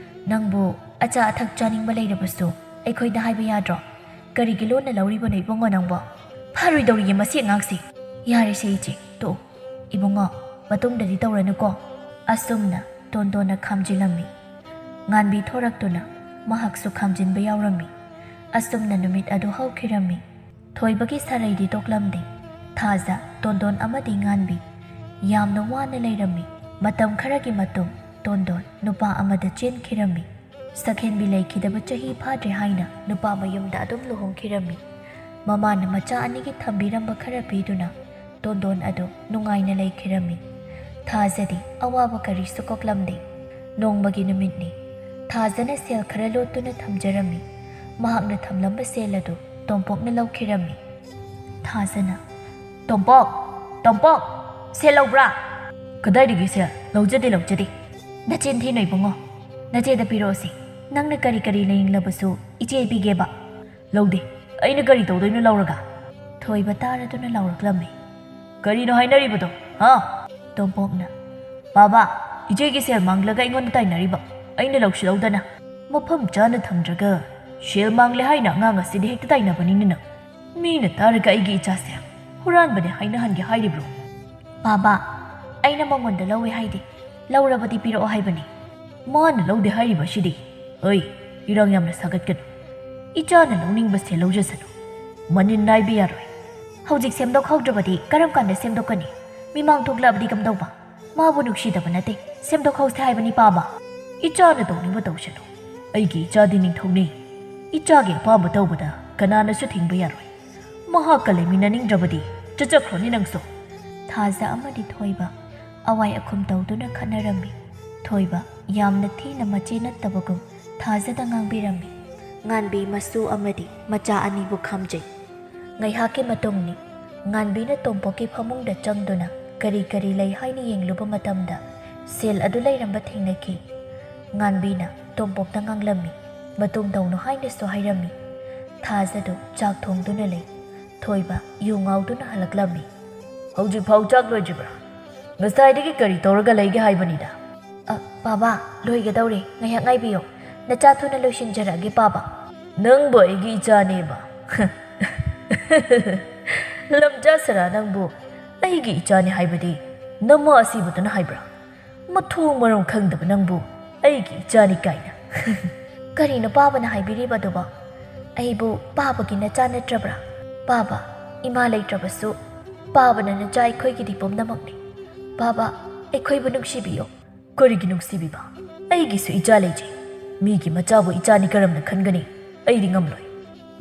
ꯅꯪꯕꯨ ꯑꯆꯥ ꯑꯊꯛ ꯆꯥꯅꯤꯡꯕ ꯂꯩꯔꯕꯁꯨ ꯑꯩꯈꯣꯏꯗ ꯍꯥꯏꯕ ꯌꯥꯗ꯭ꯔꯣ? ꯀꯔꯤꯒꯤ ꯂꯣꯟꯅ ꯂꯧꯔꯤꯕꯅꯣ ꯏꯕꯨꯡꯉꯣ ꯅꯪꯕꯣ? ꯐꯔꯣꯏꯗꯧꯔꯤꯌꯦ ꯃꯁꯤ ꯑꯉꯥꯡꯁꯤ꯫ ꯌꯥꯔꯦꯁꯦ ꯏꯆꯦ, ꯇꯣꯛꯑꯣ꯫ ꯏꯕꯨꯡꯉꯣ, ꯃꯇꯨꯡꯗꯗꯤ ꯇꯧꯔꯅꯨꯀꯣ꯫" ꯑꯁꯨꯝꯅ ꯇꯣꯟꯗꯣꯟꯅ ꯈꯥꯝꯖꯤꯜꯂꯝꯃꯤ꯫ ꯉꯥꯟꯕꯤ ꯊꯣꯔꯛꯇꯨꯅ ꯃꯍꯥꯛꯁꯨ ꯈꯥꯝꯖꯤꯟꯕ ꯌꯥꯎꯔꯝꯃꯤ꯫ ꯑꯁꯨꯝꯅ ꯅꯨꯃꯤꯠ ꯑꯗꯨ ꯍꯧꯈꯤꯔꯝꯃꯤ꯫ ꯊꯣꯏꯕꯒꯤ ꯁꯥꯔꯩꯗꯤ ꯇꯣꯛꯂꯝꯗꯦ꯫ ꯊꯥꯖ, ꯇꯣꯟꯗꯣꯟ ꯑꯃꯗꯤ ꯉꯥꯟꯕꯤ ꯌꯥꯝꯅ ꯋꯥꯅ ꯂꯩꯔꯝꯃꯤ꯫ ꯃꯇꯝ ꯈꯔꯒꯤ ꯃꯇꯨꯡ ꯇꯣꯟꯗꯣꯟ ꯅꯨꯄꯥ ꯑꯃꯗ ꯆꯦꯟꯈꯤꯔꯝꯃꯤ꯫ ꯁꯛꯍꯦꯟꯕꯤ ꯂꯩꯈꯤꯗꯕ ꯆꯍꯤ ꯐꯥꯗ꯭ꯔꯦ ꯍꯥꯏꯅ ꯅꯨꯄꯥ ꯃꯌꯨꯝꯗ ꯑꯗꯨꯝ ꯂꯨꯍꯣꯡꯈꯤꯔꯝꯃꯤ꯫ ꯃꯃꯥꯅ ꯃꯆꯥ ꯑꯅꯤꯒꯤ ꯊꯝꯕꯤꯔꯝꯕ ꯈꯔ ꯄꯤꯗꯨꯅ ꯇꯣꯟꯗꯣꯟ ꯑꯗꯨ ꯅꯨꯡꯉꯥꯏꯅ ꯂꯩꯈꯤꯔꯝꯃꯤ꯫ ꯊꯥꯖꯗꯤ ꯑꯋꯥꯕ ꯀꯔꯤꯁꯨ ꯀꯣꯛꯂꯝꯗꯦ꯫ ꯅꯣꯡꯃꯒꯤ ꯅꯨꯃꯤꯠꯅꯤ꯫ ꯊꯥꯖꯅ ꯁꯦꯜ ꯈꯔ ꯂꯣꯠꯇꯨꯅ ꯊꯝꯖꯔꯝꯃꯤ꯫ ꯃꯍꯥꯛꯅ ꯊꯝꯂꯝꯕ ꯁꯦꯜ ꯑꯗꯨ ꯇꯣꯝꯄꯣꯛꯅ ꯂꯧꯈꯤꯔꯝꯃꯤ꯫ ꯊꯥꯖꯅ, "ꯇꯣꯝꯄꯣꯛ! ꯇꯣꯝꯄꯣꯛ! ꯁꯦꯜ ꯂꯧꯕ꯭ꯔꯥ?" "ꯀꯗꯥꯏꯗꯒꯤ ꯁꯦꯜ? ꯂꯧꯖꯗꯦ, ꯂꯧꯖꯗꯦ꯫" "ꯅꯆꯤꯟ ꯊꯤꯅꯨ ꯏꯕꯨꯡꯉꯣ꯫ ꯅꯆꯦꯗ ꯄꯤꯔꯛꯑꯣꯁꯤ꯫ ꯅꯪꯅ ꯀꯔꯤ ꯀꯔꯤ ꯂꯩꯅꯤꯡꯂꯕꯁꯨ ꯏꯆꯦ ꯄꯤꯒꯦꯕ꯫" "ꯂꯧꯗꯦ꯫ ꯑꯩꯅ ꯀꯔꯤ ꯇꯧꯗꯣꯏꯅꯣ ꯂꯧꯔꯒ?" ꯊꯣꯏꯕ ꯇꯥꯔꯗꯨꯅ ꯂꯥꯎꯔꯛꯂꯝꯃꯤ꯫ "ꯀꯔꯤꯅꯣ ꯍꯥꯏꯅꯔꯤꯕꯗꯣ, ꯍꯥ?" ꯇꯣꯝꯄꯣꯛꯅ, "ꯕꯥꯕꯥ, ꯏꯆꯦꯒꯤ ꯁꯦꯜ ꯃꯥꯡꯂꯒ ꯑꯩꯉꯣꯟꯗ ꯇꯥꯏꯅꯔꯤꯕ꯫ ꯑꯩꯅ ꯂꯧꯁꯤ ꯂꯧꯗꯅ꯫ ꯃꯐꯝ ꯆꯥꯅ ꯊꯝꯗ꯭ꯔꯒ ꯁꯦꯜ ꯃꯥꯡꯂꯦ ꯍꯥꯏꯅ ꯑꯉꯥꯡ ꯑꯁꯤꯗ ꯍꯦꯛꯇ ꯇꯥꯏꯅꯕꯅꯤꯅ ꯅꯪ꯫ ꯃꯤꯅ ꯇꯥꯔꯒ ꯑꯩꯒꯤ ꯏꯆꯥꯁꯦ ꯍꯨꯔꯥꯟꯕꯅꯦ ꯍꯥꯏꯅꯍꯟꯒꯦ ꯍꯥꯏꯔꯤꯕ꯭ꯔꯣ?" "ꯕꯥꯕꯥ, ꯑꯩꯅ ꯃꯉꯣꯟꯗ ꯂꯧꯋꯦ ꯍꯥꯏꯗꯦ, ꯂꯧꯔꯕꯗꯤ ꯄꯤꯔꯛꯑꯣ ꯍꯥꯏꯕꯅꯤ꯫ ꯃꯥꯅ ꯂꯧꯗꯦ ꯍꯥꯏꯔꯤꯕꯁꯤꯗꯤ? ꯑꯩ, ꯏꯔꯥꯡ ꯌꯥꯝꯅ ꯁꯥꯒꯠꯀꯅꯨ꯫ ꯏꯆꯥꯅ ꯂꯧꯅꯤꯡꯕ ꯁꯦꯜ ꯂꯧꯖꯁꯅꯨ꯫ ꯃꯅꯤꯟ ꯅꯥꯏꯕ ꯌꯥꯔꯣꯏ꯫ ꯍꯧꯖꯤꯛ ꯁꯦꯝꯗꯣꯛꯍꯧꯗ꯭ꯔꯕꯗꯤ ꯀꯔꯝ ꯀꯥꯟꯗ ꯁꯦꯝꯗꯣꯛꯀꯅꯤ? ꯃꯤꯃꯥꯡ ꯊꯣꯛꯂꯛꯑꯕꯗꯤ ꯀꯝꯗꯧꯕ? ꯃꯥꯕꯨ ꯅꯨꯡꯁꯤꯗꯕ ꯅꯠꯇꯦ, ꯁꯦꯝꯗꯣꯛꯍꯧꯁꯦ ꯍꯥꯏꯕꯅꯤ ꯄꯥꯕ꯫ ꯏꯆꯥꯅ ꯇꯧꯅꯤꯡꯕ ꯇꯧꯁꯅꯨ꯫ ꯑꯩꯒꯤ ꯏꯆꯥꯗꯤ ꯅꯤꯡꯊꯧꯅꯤ꯫ ꯏꯆꯥꯒꯤ ꯑꯄꯥꯝꯕ ꯇꯧꯕꯗ ꯀꯅꯥꯅꯁꯨ ꯊꯤꯡꯕ ꯌꯥꯔꯣꯏ꯫ ꯃꯍꯥꯛꯀ ꯂꯩꯃꯤꯟꯅꯅꯤꯡꯗ꯭ꯔꯕꯗꯤ ꯆꯠꯆꯈ꯭ꯔꯣꯅꯦ ꯅꯪꯁꯨ꯫ ꯊꯥꯖ ꯑꯃꯗꯤ ꯊꯣꯏꯕ ꯑꯋꯥꯏ ꯑꯈꯨꯝ ꯇꯧꯗꯨꯅ ꯈꯠꯅꯔꯝꯃꯤ꯫ ꯊꯣꯏꯕ ꯌꯥꯝꯅ ꯊꯤꯅ ꯃꯆꯦ ꯅꯠꯇꯕꯒꯨꯝ ꯊꯥꯖꯗ ꯉꯥꯡꯕꯤꯔꯝꯃꯤ꯫ ꯉꯥꯟꯕꯤ ꯃꯁꯨ ꯑꯃꯗꯤ ꯃꯆꯥ ꯑꯅꯤꯕꯨ ꯈꯥꯝꯖꯩ꯫ ꯉꯥꯏꯍꯥꯛꯀꯤ ꯃꯇꯨꯡꯅꯤ꯫ ꯉꯥꯟꯕꯤꯅ ꯇꯣꯝꯄꯣꯛꯀꯤ ꯐꯃꯨꯡꯗ ꯆꯪꯗꯨꯅ ꯀꯔꯤ ꯀꯔꯤ ꯂꯩ ꯍꯥꯏꯅ ꯌꯦꯡꯂꯨꯕ ꯃꯇꯝꯗ ꯁꯦꯜ ꯑꯗꯨ ꯂꯩꯔꯝꯕ ꯊꯦꯡꯅꯈꯤ꯫ ꯉꯥꯟꯕꯤꯅ ꯇꯣꯝꯄꯣꯛꯇ ꯉꯥꯡꯂꯝꯃꯤ꯫ ꯃꯇꯨꯡ ꯇꯧꯅꯨ ꯍꯥꯏꯅꯁꯨ ꯍꯥꯏꯔꯝꯃꯤ꯫ ꯊꯥꯖꯗꯨ ꯆꯥꯛ ꯊꯣꯡꯗꯨꯅ ꯂꯩ꯫ ꯊꯣꯏꯕ ꯌꯨ ꯉꯥꯎꯗꯨꯅ ꯍꯜꯂꯛꯂꯝꯃꯤ꯫ "ꯍꯧꯖꯤꯛꯐꯥꯎ ꯆꯥꯛ ꯂꯣꯏꯗ꯭ꯔꯤꯕ꯭ꯔꯥ? ꯉꯁꯥꯏꯗꯒꯤ ꯀꯔꯤ ꯇꯧꯔꯒ ꯂꯩꯒꯦ ꯍꯥꯏꯕꯅꯤꯗ?" "ꯑ, ꯄꯥꯕ, ꯂꯣꯏꯒꯗꯧꯔꯦ꯫ ꯉꯥꯏꯍꯥꯛ ꯉꯥꯏꯕꯤꯌꯣ꯫ ꯅꯆꯥ ꯊꯨꯅ ꯂꯣꯏꯁꯤꯟꯖꯔꯛꯑꯒꯦ, ꯄꯥꯕ꯫" "ꯅꯪꯕꯨ ꯑꯩꯒꯤ ꯏꯆꯥꯅꯦꯕ?" "ꯂꯝꯆꯥ ꯁꯔꯥ ꯅꯪꯕꯨ ꯑꯩꯒꯤ ꯏꯆꯥꯅꯤ ꯍꯥꯏꯕꯗꯤ ꯅꯃꯥ ꯑꯁꯤꯕꯗꯨꯅ ꯍꯥꯏꯕ꯭ꯔꯥ? ꯃꯊꯣꯡ ꯃꯔꯝ ꯈꯪꯗꯕ ꯅꯪꯕꯨ ꯑꯩꯒꯤ ꯏꯆꯥꯅꯤ ꯀꯥꯏꯅ꯫" "ꯀꯔꯤꯅꯣ ꯄꯥꯕꯅ ꯍꯥꯏꯕꯤꯔꯤꯕꯗꯨꯕꯣ? ꯑꯩꯕꯨ ꯄꯥꯕꯒꯤ ꯅꯆꯥ ꯅꯠꯇ꯭ꯔꯕ꯭ꯔꯥ? ꯄꯥꯕ, ꯏꯃꯥ ꯂꯩꯇ꯭ꯔꯕꯁꯨ ꯄꯥꯕꯅ ꯅꯆꯥ ꯑꯩꯈꯣꯏꯒꯤꯗꯤ ꯄꯨꯝꯅꯃꯛꯅꯤ꯫ ꯄꯥꯕ, ꯑꯩꯈꯣꯏꯕꯨ ꯅꯨꯡꯁꯤꯕꯤꯌꯣ꯫" "ꯀꯔꯤꯒꯤ ꯅꯨꯡꯁꯤꯕꯤꯕ? ꯑꯩꯒꯤꯁꯨ ꯏꯆꯥ ꯂꯩꯖꯩ꯫ ꯃꯤꯒꯤ ꯃꯆꯥꯕꯨ ꯏꯆꯥꯅꯤ ꯀꯔꯝꯅ ꯈꯟꯒꯅꯤ? ꯑꯩꯗꯤ ꯉꯝꯂꯣꯏ꯫"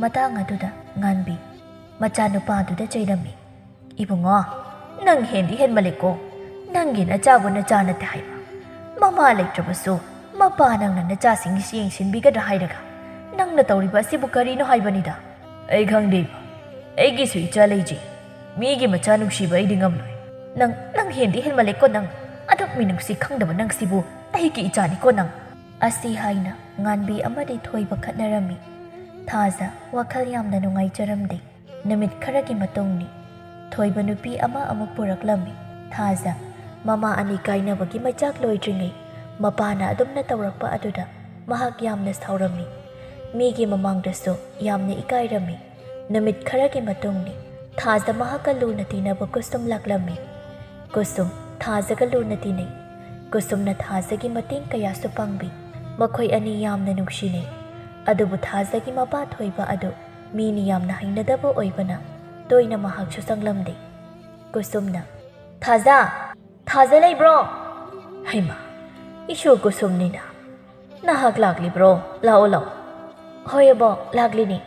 ꯃꯇꯥꯡ ꯑꯗꯨꯗ ꯉꯥꯟꯕꯤ ꯃꯆꯥꯅꯨꯄꯥꯗꯨꯗ ꯆꯩꯔꯝꯃꯤ꯫ "ꯏꯕꯨꯡꯉꯣ, ꯅꯪ ꯍꯦꯟꯗꯤ ꯍꯦꯟꯃꯜꯂꯦꯀꯣ꯫ ꯅꯪꯒꯤ ꯅꯆꯥꯕꯨ ꯅꯆꯥ ꯅꯠꯇꯦ ꯍꯥꯏꯕ꯫ ꯃꯃꯥ ꯂꯩꯇ꯭ꯔꯕꯁꯨ ꯃꯄꯥ ꯅꯪꯅ ꯅꯆꯥꯁꯤꯡꯁꯤ ꯌꯦꯡꯁꯤꯟꯕꯤꯒꯗ꯭ꯔꯥ ꯍꯥꯏꯔꯒ ꯅꯪꯅ ꯇꯧꯔꯤꯕ ꯑꯁꯤꯕꯨ ꯀꯔꯤꯅꯣ ꯍꯥꯏꯕꯅꯤꯗ?" "ꯑꯩ ꯈꯪꯗꯦ ꯏꯃꯥ, ꯑꯩꯒꯤꯁꯨ ꯏꯆꯥ ꯂꯩꯖꯩ꯫ ꯃꯤꯒꯤ ꯃꯆꯥ ꯅꯨꯡꯁꯤꯕ ꯑꯩꯗꯤ ꯉꯝꯂꯣꯏ꯫" "ꯅꯪ, ꯅꯪ ꯍꯦꯟꯗꯤ ꯍꯦꯟꯃꯜꯂꯦꯀꯣ ꯅꯪ꯫ ꯑꯗꯨꯛ ꯃꯤꯅꯨꯡꯁꯤ ꯈꯪꯗꯕ ꯅꯪꯁꯤꯕꯨ ꯑꯩꯒꯤ ꯏꯆꯥꯅꯤꯀꯣ ꯅꯪ꯫" ꯑꯁꯤ ꯍꯥꯏꯅ ꯉꯥꯟꯕꯤ ꯑꯃꯗꯤ ꯊꯣꯏꯕ ꯈꯠꯅꯔꯝꯃꯤ꯫ ꯊꯥꯖ ꯋꯥꯈꯜ ꯌꯥꯝꯅ ꯅꯨꯡꯉꯥꯏꯖꯔꯝꯗꯦ꯫ ꯅꯨꯃꯤꯠ ꯈꯔꯒꯤ ꯃꯇꯨꯡꯅꯤ꯫ ꯊꯣꯏꯕ ꯅꯨꯄꯤ ꯑꯃ ꯑꯃꯨꯛ ꯄꯨꯔꯛꯂꯝꯃꯤ꯫ ꯊꯥꯖ ꯃꯃꯥ ꯑꯅꯤ ꯀꯥꯏꯅꯕꯒꯤ ꯃꯩꯆꯥꯛ ꯂꯣꯏꯗ꯭ꯔꯤꯉꯩ ꯃꯄꯥꯅ ꯑꯗꯨꯝꯅ ꯇꯧꯔꯛꯄ ꯑꯗꯨꯗ ꯃꯍꯥꯛ ꯌꯥꯝꯅ ꯁꯥꯎꯔꯝꯃꯤ꯫ ꯃꯤꯒꯤ ꯃꯃꯥꯡꯗꯁꯨ ꯌꯥꯝꯅ ꯏꯀꯥꯏꯔꯝꯃꯤ꯫ ꯅꯨꯃꯤꯠ ꯈꯔꯒꯤ ꯃꯇꯨꯡꯅꯤ꯫ ꯊꯥꯖ ꯃꯍꯥꯛꯀ ꯂꯨꯅ ꯇꯤꯟꯅꯕ ꯀꯨꯁꯨꯝ ꯂꯥꯛꯂꯝꯃꯤ꯫ ꯀꯨꯁꯨꯝ ꯊꯥꯖꯒ ꯂꯨꯅ ꯇꯤꯟꯅꯩ꯫ ꯀꯨꯁꯨꯝꯅ ꯊꯥꯖꯒꯤ ꯃꯇꯦꯡ ꯀꯌꯥꯁꯨ ꯄꯥꯡꯕꯤ꯫ ꯃꯈꯣꯏ ꯑꯅꯤ ꯌꯥꯝꯅ ꯅꯨꯡꯁꯤꯅꯩ꯫ ꯑꯗꯨꯕꯨ ꯊꯥꯖꯒꯤ ꯃꯄꯥ ꯊꯣꯏꯕ ꯑꯗꯨ ꯃꯤꯅ ꯌꯥꯝꯅ ꯍꯩꯅꯗꯕ ꯑꯣꯏꯕꯅ ꯇꯣꯏꯅ ꯃꯍꯥꯛꯁꯨ ꯆꯪꯂꯝꯗꯦ꯫ ꯀꯨꯁꯨꯝꯅ, "ꯊꯥꯖ! ꯊꯥꯖ ꯂꯩꯕ꯭ꯔꯣ?" "ꯍꯩꯃꯥ, ꯏꯁꯨ ꯀꯨꯁꯨꯝꯅꯤꯅ꯫ ꯅꯍꯥꯛ ꯂꯥꯛꯂꯤꯕ꯭ꯔꯣ? ꯂꯥꯛꯑꯣ, ꯂꯥꯛꯑꯣ꯫" "ꯍꯣꯏ ꯑꯕꯣꯛ, ꯂꯥꯛꯂꯤꯅꯤ꯫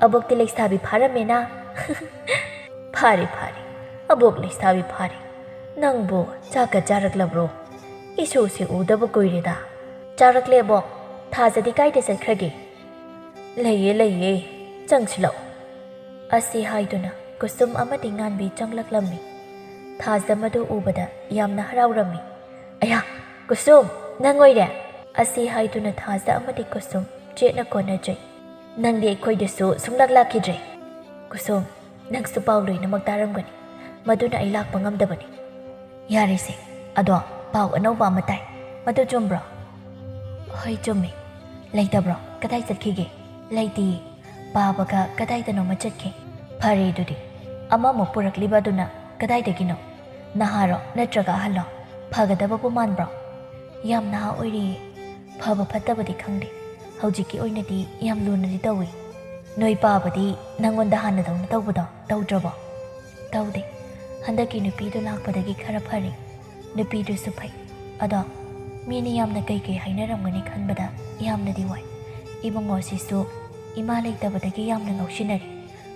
ꯑꯕꯣꯛꯇꯤ ꯂꯩꯁꯥꯕꯤ ꯐꯥꯔꯝꯃꯦꯅ꯫" "ꯐꯥꯔꯦ, ꯐꯥꯔꯦ꯫ ꯑꯕꯣꯛ ꯂꯩꯁꯥꯕꯤ ꯐꯥꯔꯦ꯫ ꯅꯪꯕꯨ ꯆꯥꯛꯀ ꯆꯥꯔꯛꯂꯕ꯭ꯔꯣ? ꯏꯁꯨꯁꯦ ꯎꯗꯕ ꯀꯨꯏꯔꯦꯗ꯫" "ꯆꯥꯔꯛꯂꯦ ꯑꯕꯣꯛ꯫ ꯊꯥꯖꯗꯤ ꯀꯥꯏꯗ ꯆꯠꯈ꯭ꯔꯒꯦ?" "ꯂꯩꯌꯦ, ꯂꯩꯌꯦ꯫ ꯆꯪꯁꯤꯜꯂꯛꯑꯣ꯫" ꯑꯁꯤ ꯍꯥꯏꯗꯨꯅ ꯀꯨꯁꯨꯝ ꯑꯃꯗꯤ ꯉꯥꯟꯕꯤ ꯆꯪꯂꯛꯂꯝꯃꯤ꯫ ꯊꯥꯖ ꯃꯗꯨ ꯎꯕꯗ ꯌꯥꯝꯅ ꯍꯔꯥꯎꯔꯝꯃꯤ꯫ "ꯑꯌꯥ, ꯀꯨꯁꯨꯝ, ꯅꯪ ꯑꯣꯏꯔꯦ?" ꯑꯁꯤ ꯍꯥꯏꯗꯨꯅ ꯊꯥꯖ ꯑꯃꯗꯤ ꯀꯨꯁꯨꯝ ꯆꯦꯠꯅ ꯀꯣꯟꯅꯖꯩ꯫ "ꯅꯪꯗꯤ ꯑꯩꯈꯣꯏꯗꯁꯨ ꯁꯨꯡꯂꯥꯛ ꯂꯥꯛꯈꯤꯗ꯭ꯔꯦ꯫ ꯀꯨꯁꯨꯝ, ꯅꯪꯁꯨ ꯄꯥꯎ ꯂꯣꯏꯅꯃꯛ ꯇꯥꯔꯝꯒꯅꯤ, ꯃꯗꯨꯅ ꯑꯩ ꯂꯥꯛꯄ ꯉꯝꯗꯕꯅꯤ꯫" "ꯌꯥꯔꯦꯁꯦ, ꯑꯗꯣ ꯄꯥꯎ ꯑꯅꯧꯕ ꯑꯃ ꯇꯥꯏ, ꯃꯗꯨ ꯆꯨꯝꯕ꯭ꯔꯣ?" "ꯍꯣꯏ, ꯆꯨꯝꯃꯤ꯫ ꯂꯩꯇꯕ꯭ꯔꯣ? ꯀꯗꯥꯏ ꯆꯠꯈꯤꯒꯦ?" "ꯂꯩꯇꯤꯌꯦ꯫ ꯄꯥꯕꯒ ꯀꯗꯥꯏꯗꯅꯣꯃ ꯆꯠꯈꯤ꯫" "ꯐꯔꯦ ꯑꯗꯨꯗꯤ, ꯑꯃꯃꯨꯛ ꯄꯨꯔꯛꯂꯤꯕ ꯑꯗꯨꯅ ꯀꯗꯥꯏꯗꯒꯤꯅꯣ? ꯅꯍꯥꯔꯣ ꯅꯠꯇ꯭ꯔꯒ ꯑꯍꯜꯂꯣ? ꯐꯒꯗꯕꯕꯨ ꯃꯥꯟꯕ꯭ꯔꯣ?" "ꯌꯥꯝ ꯅꯍꯥ ꯑꯣꯏꯔꯤꯌꯦ꯫ ꯐꯕ ꯐꯠꯇꯕꯗꯤ ꯈꯪꯗꯦ꯫ ꯍꯧꯖꯤꯛꯀꯤ ꯑꯣꯏꯅꯗꯤ ꯌꯥꯝ ꯂꯨꯅꯗꯤ ꯇꯧꯏ꯫" "ꯅꯣꯏ ꯄꯥꯕꯗꯤ ꯅꯪꯉꯣꯟꯗ ꯍꯥꯟꯅꯗꯧꯅ ꯇꯧꯕꯗꯣ ꯇꯧꯗ꯭ꯔꯕꯣ?" "ꯇꯧꯗꯦ꯫ ꯍꯟꯗꯛꯀꯤ ꯅꯨꯄꯤꯗꯨ ꯂꯥꯛꯄꯗꯒꯤ ꯈꯔ ꯐꯔꯦ꯫ ꯅꯨꯄꯤꯗꯨꯁꯨ ꯐꯩ꯫ ꯑꯗꯣ ꯃꯤꯅ ꯌꯥꯝꯅ ꯀꯩꯀꯩ ꯍꯥꯏꯅꯔꯝꯒꯅꯤ ꯈꯟꯕꯗ ꯌꯥꯝꯅꯗꯤ ꯋꯥꯏ꯫ ꯏꯕꯨꯡꯉꯣꯁꯤꯁꯨ ꯏꯃꯥ ꯂꯩꯇꯕꯗꯒꯤ ꯌꯥꯝꯅ ꯉꯥꯎꯁꯤꯟꯅꯔꯦ꯫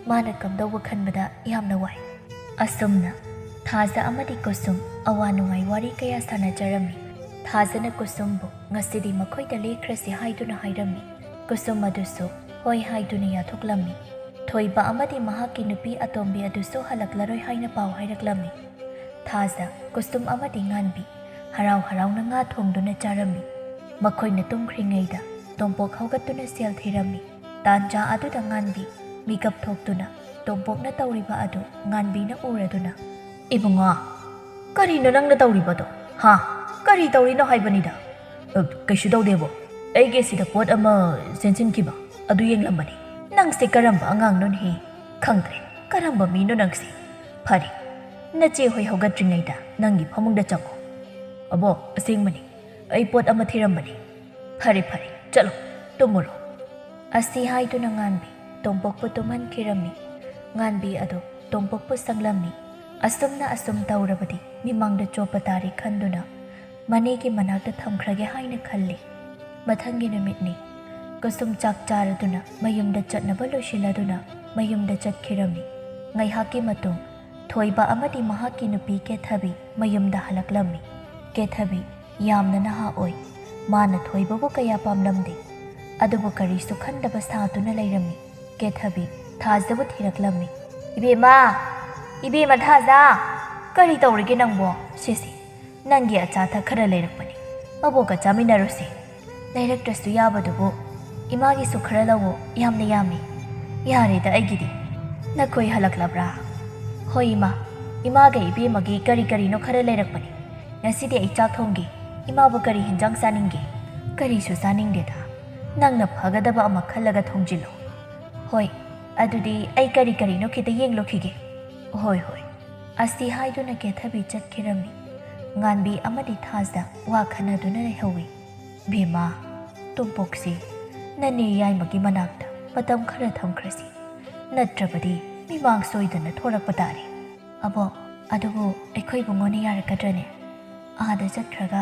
ꯃꯥꯅ ꯀꯝꯗꯧꯕ ꯈꯟꯕꯗ ꯌꯥꯝꯅ ꯋꯥꯏ꯫" ꯑꯁꯨꯝꯅ ꯊꯥꯖ ꯑꯃꯗꯤ ꯀꯨꯁꯨꯝ ꯑꯋꯥ ꯅꯨꯡꯉꯥꯏ ꯋꯥꯔꯤ ꯀꯌꯥ ꯁꯥꯟꯅꯖꯔꯝꯃꯤ꯫ ꯊꯥꯖꯅ ꯀꯨꯁꯨꯝꯕꯨ ꯉꯁꯤꯗꯤ ꯃꯈꯣꯏꯗ ꯂꯦꯛꯈ꯭ꯔꯁꯤ ꯍꯥꯏꯗꯨꯅ ꯍꯥꯏꯔꯝꯃꯤ꯫ ꯀꯨꯁꯨꯝ ꯑꯗꯨꯁꯨ ꯍꯣꯏ ꯍꯥꯏꯗꯨꯅ ꯌꯥꯊꯣꯛꯂꯝꯃꯤ꯫ ꯊꯣꯏꯕ ꯑꯃꯗꯤ ꯃꯍꯥꯛꯀꯤ ꯅꯨꯄꯤ ꯑꯇꯣꯝꯕꯤ ꯑꯗꯨꯁꯨ ꯍꯜꯂꯛꯂꯔꯣꯏ ꯍꯥꯏꯅ ꯄꯥꯎ ꯍꯥꯏꯔꯛꯂꯝꯃꯤ꯫ ꯊꯥꯖ, ꯀꯨꯁꯨꯝ ꯑꯃꯗꯤ ꯉꯥꯟꯕꯤ ꯍꯔꯥꯎ ꯍꯔꯥꯎꯅ ꯉꯥ ꯊꯣꯡꯗꯨꯅ ꯆꯥꯔꯝꯃꯤ꯫ ꯃꯈꯣꯏꯅ ꯇꯨꯝꯈ꯭ꯔꯤꯉꯩꯗ ꯇꯣꯝꯄꯣꯛ ꯍꯧꯒꯠꯇꯨꯅ ꯁꯦꯜ ꯊꯤꯔꯝꯃꯤ꯫ ꯇꯥꯟꯖꯥ ꯑꯗꯨꯗ ꯉꯥꯟꯕꯤ ꯃꯤꯀꯞ ꯊꯣꯛꯇꯨꯅ ꯇꯣꯝꯄꯣꯛꯅ ꯇꯧꯔꯤꯕ ꯑꯗꯨ ꯉꯥꯟꯕꯤꯅ ꯎꯔꯗꯨꯅ, "ꯏꯕꯨꯡꯉꯣ, ꯀꯔꯤꯅꯣ ꯅꯪꯅ ꯇꯧꯔꯤꯕꯗꯣ? ꯍꯥ? ꯀꯔꯤ ꯇꯧꯔꯤꯅꯣ ꯍꯥꯏꯕꯅꯤꯗ?" "ꯑ, ꯀꯩꯁꯨ ꯇꯧꯗꯦꯕꯣ꯫ ꯑꯩꯒꯤ ꯁꯤꯗ ꯄꯣꯠ ꯑꯃ ꯆꯦꯟꯁꯤꯟꯈꯤꯕ, ꯑꯗꯨ ꯌꯦꯡꯂꯝꯕꯅꯤ꯫" "ꯅꯪꯁꯦ ꯀꯔꯝꯕ ꯑꯉꯥꯡꯅꯣꯅꯦꯍꯦ? ꯈꯪꯗ꯭ꯔꯦ, ꯀꯔꯝꯕ ꯃꯤꯅꯣ ꯅꯪꯁꯦ? ꯐꯔꯦ, ꯅꯆꯦ ꯍꯣꯏ ꯍꯧꯒꯠꯇ꯭ꯔꯤꯉꯩꯗ ꯅꯪꯒꯤ ꯐꯃꯨꯡꯗ ꯆꯪꯉꯣ꯫" ꯑꯕꯣꯛ, ꯑꯁꯦꯡꯕꯅꯤ, ꯑꯩ ꯄꯣꯠ ꯑꯃ ꯊꯤꯔꯝꯕꯅꯤ꯫ ꯐꯔꯦ ꯐꯔꯦ, ꯆꯠꯂꯣ, ꯇꯨꯝꯃꯨꯔꯣ꯫ ꯑꯁꯤ ꯍꯥꯏꯗꯨꯅ ꯉꯥꯟꯕꯤ ꯇꯣꯝꯄꯣꯛꯄꯨ ꯇꯨꯝꯍꯟꯈꯤꯔꯝꯃꯤ꯫ ꯉꯥꯟꯕꯤ ꯑꯗꯨ ꯇꯣꯝꯄꯣꯛꯄꯨ ꯁꯪꯂꯝꯃꯤ꯫ ꯑꯁꯨꯝꯅ ꯑꯁꯨꯝ ꯇꯧꯔꯕꯗꯤ ꯃꯤꯃꯥꯡꯗ ꯆꯣꯞꯄ ꯇꯥꯔꯦ ꯈꯟꯗꯨꯅ ꯃꯅꯦꯒꯤ ꯃꯅꯥꯛꯇ ꯊꯝꯈ꯭ꯔꯒꯦ ꯍꯥꯏꯅ ꯈꯜꯂꯤ꯫ ꯃꯊꯪꯒꯤ ꯅꯨꯃꯤꯠꯅꯤ꯫ ꯀꯨꯁꯨꯝ ꯆꯥꯛ ꯆꯥꯔꯗꯨꯅ ꯃꯌꯨꯝꯗ ꯆꯠꯅꯕ ꯂꯣꯏꯁꯤꯜꯂꯗꯨꯅ ꯃꯌꯨꯝꯗ ꯆꯠꯈꯤꯔꯝꯃꯤ꯫ ꯉꯥꯏꯍꯥꯛꯀꯤ ꯃꯇꯨꯡ ꯊꯣꯏꯕ ꯑꯃꯗꯤ ꯃꯍꯥꯛꯀꯤ ꯅꯨꯄꯤ ꯀꯦꯊꯕꯤ ꯃꯌꯨꯝꯗ ꯍꯜꯂꯛꯂꯝꯃꯤ꯫ ꯀꯦꯊꯕꯤ ꯌꯥꯝꯅ ꯅꯍꯥ ꯑꯣꯏ꯫ ꯃꯥꯅ ꯊꯣꯏꯕꯕꯨ ꯀꯌꯥ ꯄꯥꯝꯂꯝꯗꯦ꯫ ꯑꯗꯨꯕꯨ ꯀꯔꯤꯁꯨ ꯈꯟꯗꯕ ꯁꯥꯗꯨꯅ ꯂꯩꯔꯝꯃꯤ꯫ ꯀꯦꯊꯕꯤ ꯊꯥꯖꯕꯨ ꯊꯤꯔꯛꯂꯝꯃꯤ꯫ "ꯏꯕꯦꯝꯃ! ꯏꯕꯦꯝꯃ ꯊꯥꯖ! ꯀꯔꯤ ꯇꯧꯔꯤꯒꯦ ꯅꯪꯕꯣ?" "ꯁꯤꯁꯤ, ꯅꯪꯒꯤ ꯑꯆꯥ ꯑꯊꯛ ꯈꯔ ꯂꯩꯔꯛꯄꯅꯤ꯫ ꯃꯕꯣꯛꯀ ꯆꯥꯃꯤꯟꯅꯔꯨꯁꯤ꯫" "ꯂꯩꯔꯛꯇ꯭ꯔꯁꯨ ꯌꯥꯕꯗꯨꯕꯨ ꯏꯃꯥꯒꯤꯁꯨ ꯈꯔ ꯂꯧꯑꯣ, ꯌꯥꯝꯅ ꯌꯥꯝꯃꯤ꯫" "ꯌꯥꯔꯦꯗ ꯑꯩꯒꯤꯗꯤ꯫ ꯅꯈꯣꯏ ꯍꯜꯂꯛꯂꯕ꯭ꯔꯥ?" "ꯍꯣꯏ ꯏꯃꯥ, ꯏꯃꯥꯒ ꯏꯕꯦꯝꯃꯒꯤ ꯀꯔꯤ ꯀꯔꯤꯅꯣ ꯈꯔ ꯂꯩꯔꯛꯄꯅꯤ꯫ ꯉꯁꯤꯗꯤ ꯑꯩ ꯆꯥꯛ ꯊꯣꯡꯒꯦ꯫ ꯏꯃꯥꯕꯨ ꯀꯔꯤ ꯍꯤꯟꯖꯥꯡ ꯆꯥꯅꯤꯡꯒꯦ?" "ꯀꯔꯤꯁꯨ ꯆꯥꯅꯤꯡꯗꯦꯗ꯫ ꯅꯪꯅ ꯐꯒꯗꯕ ꯑꯃ ꯈꯜꯂꯒ ꯊꯣꯡꯖꯤꯜꯂꯣ꯫" "ꯍꯣꯏ, ꯑꯗꯨꯗꯤ ꯑꯩ ꯀꯔꯤ ꯀꯔꯤꯅꯣ ꯈꯤꯇ ꯌꯦꯡꯂꯨꯈꯤꯒꯦ꯫" "ꯍꯣꯏ ꯍꯣꯏ꯫" ꯑꯁꯤ ꯍꯥꯏꯗꯨꯅ ꯀꯦꯊꯕꯤ ꯆꯠꯈꯤꯔꯝꯃꯤ꯫ ꯉꯥꯟꯕꯤ ꯑꯃꯗꯤ ꯊꯥꯖ ꯋꯥ ꯈꯟꯅꯗꯨꯅ ꯂꯩꯍꯧꯏ꯫ "ꯕꯦꯝꯃ, ꯇꯣꯝꯄꯣꯛꯁꯤ ꯅꯅꯦ ꯌꯥꯏꯃꯒꯤ ꯃꯅꯥꯛꯇ ꯃꯇꯝ ꯈꯔ ꯊꯝꯈ꯭ꯔꯁꯤ꯫ ꯅꯠꯇ꯭ꯔꯕꯗꯤ ꯃꯤꯃꯥꯡ ꯁꯣꯏꯗꯅ ꯊꯣꯔꯛꯄ ꯇꯥꯔꯦ꯫" "ꯑꯕꯣꯛ, ꯑꯗꯨꯕꯨ ꯑꯩꯈꯣꯏ ꯏꯕꯨꯡꯉꯣꯅ ꯌꯥꯔꯛꯀꯗ꯭ꯔꯅꯦ? ꯑꯥꯗ ꯆꯠꯈ꯭ꯔꯒ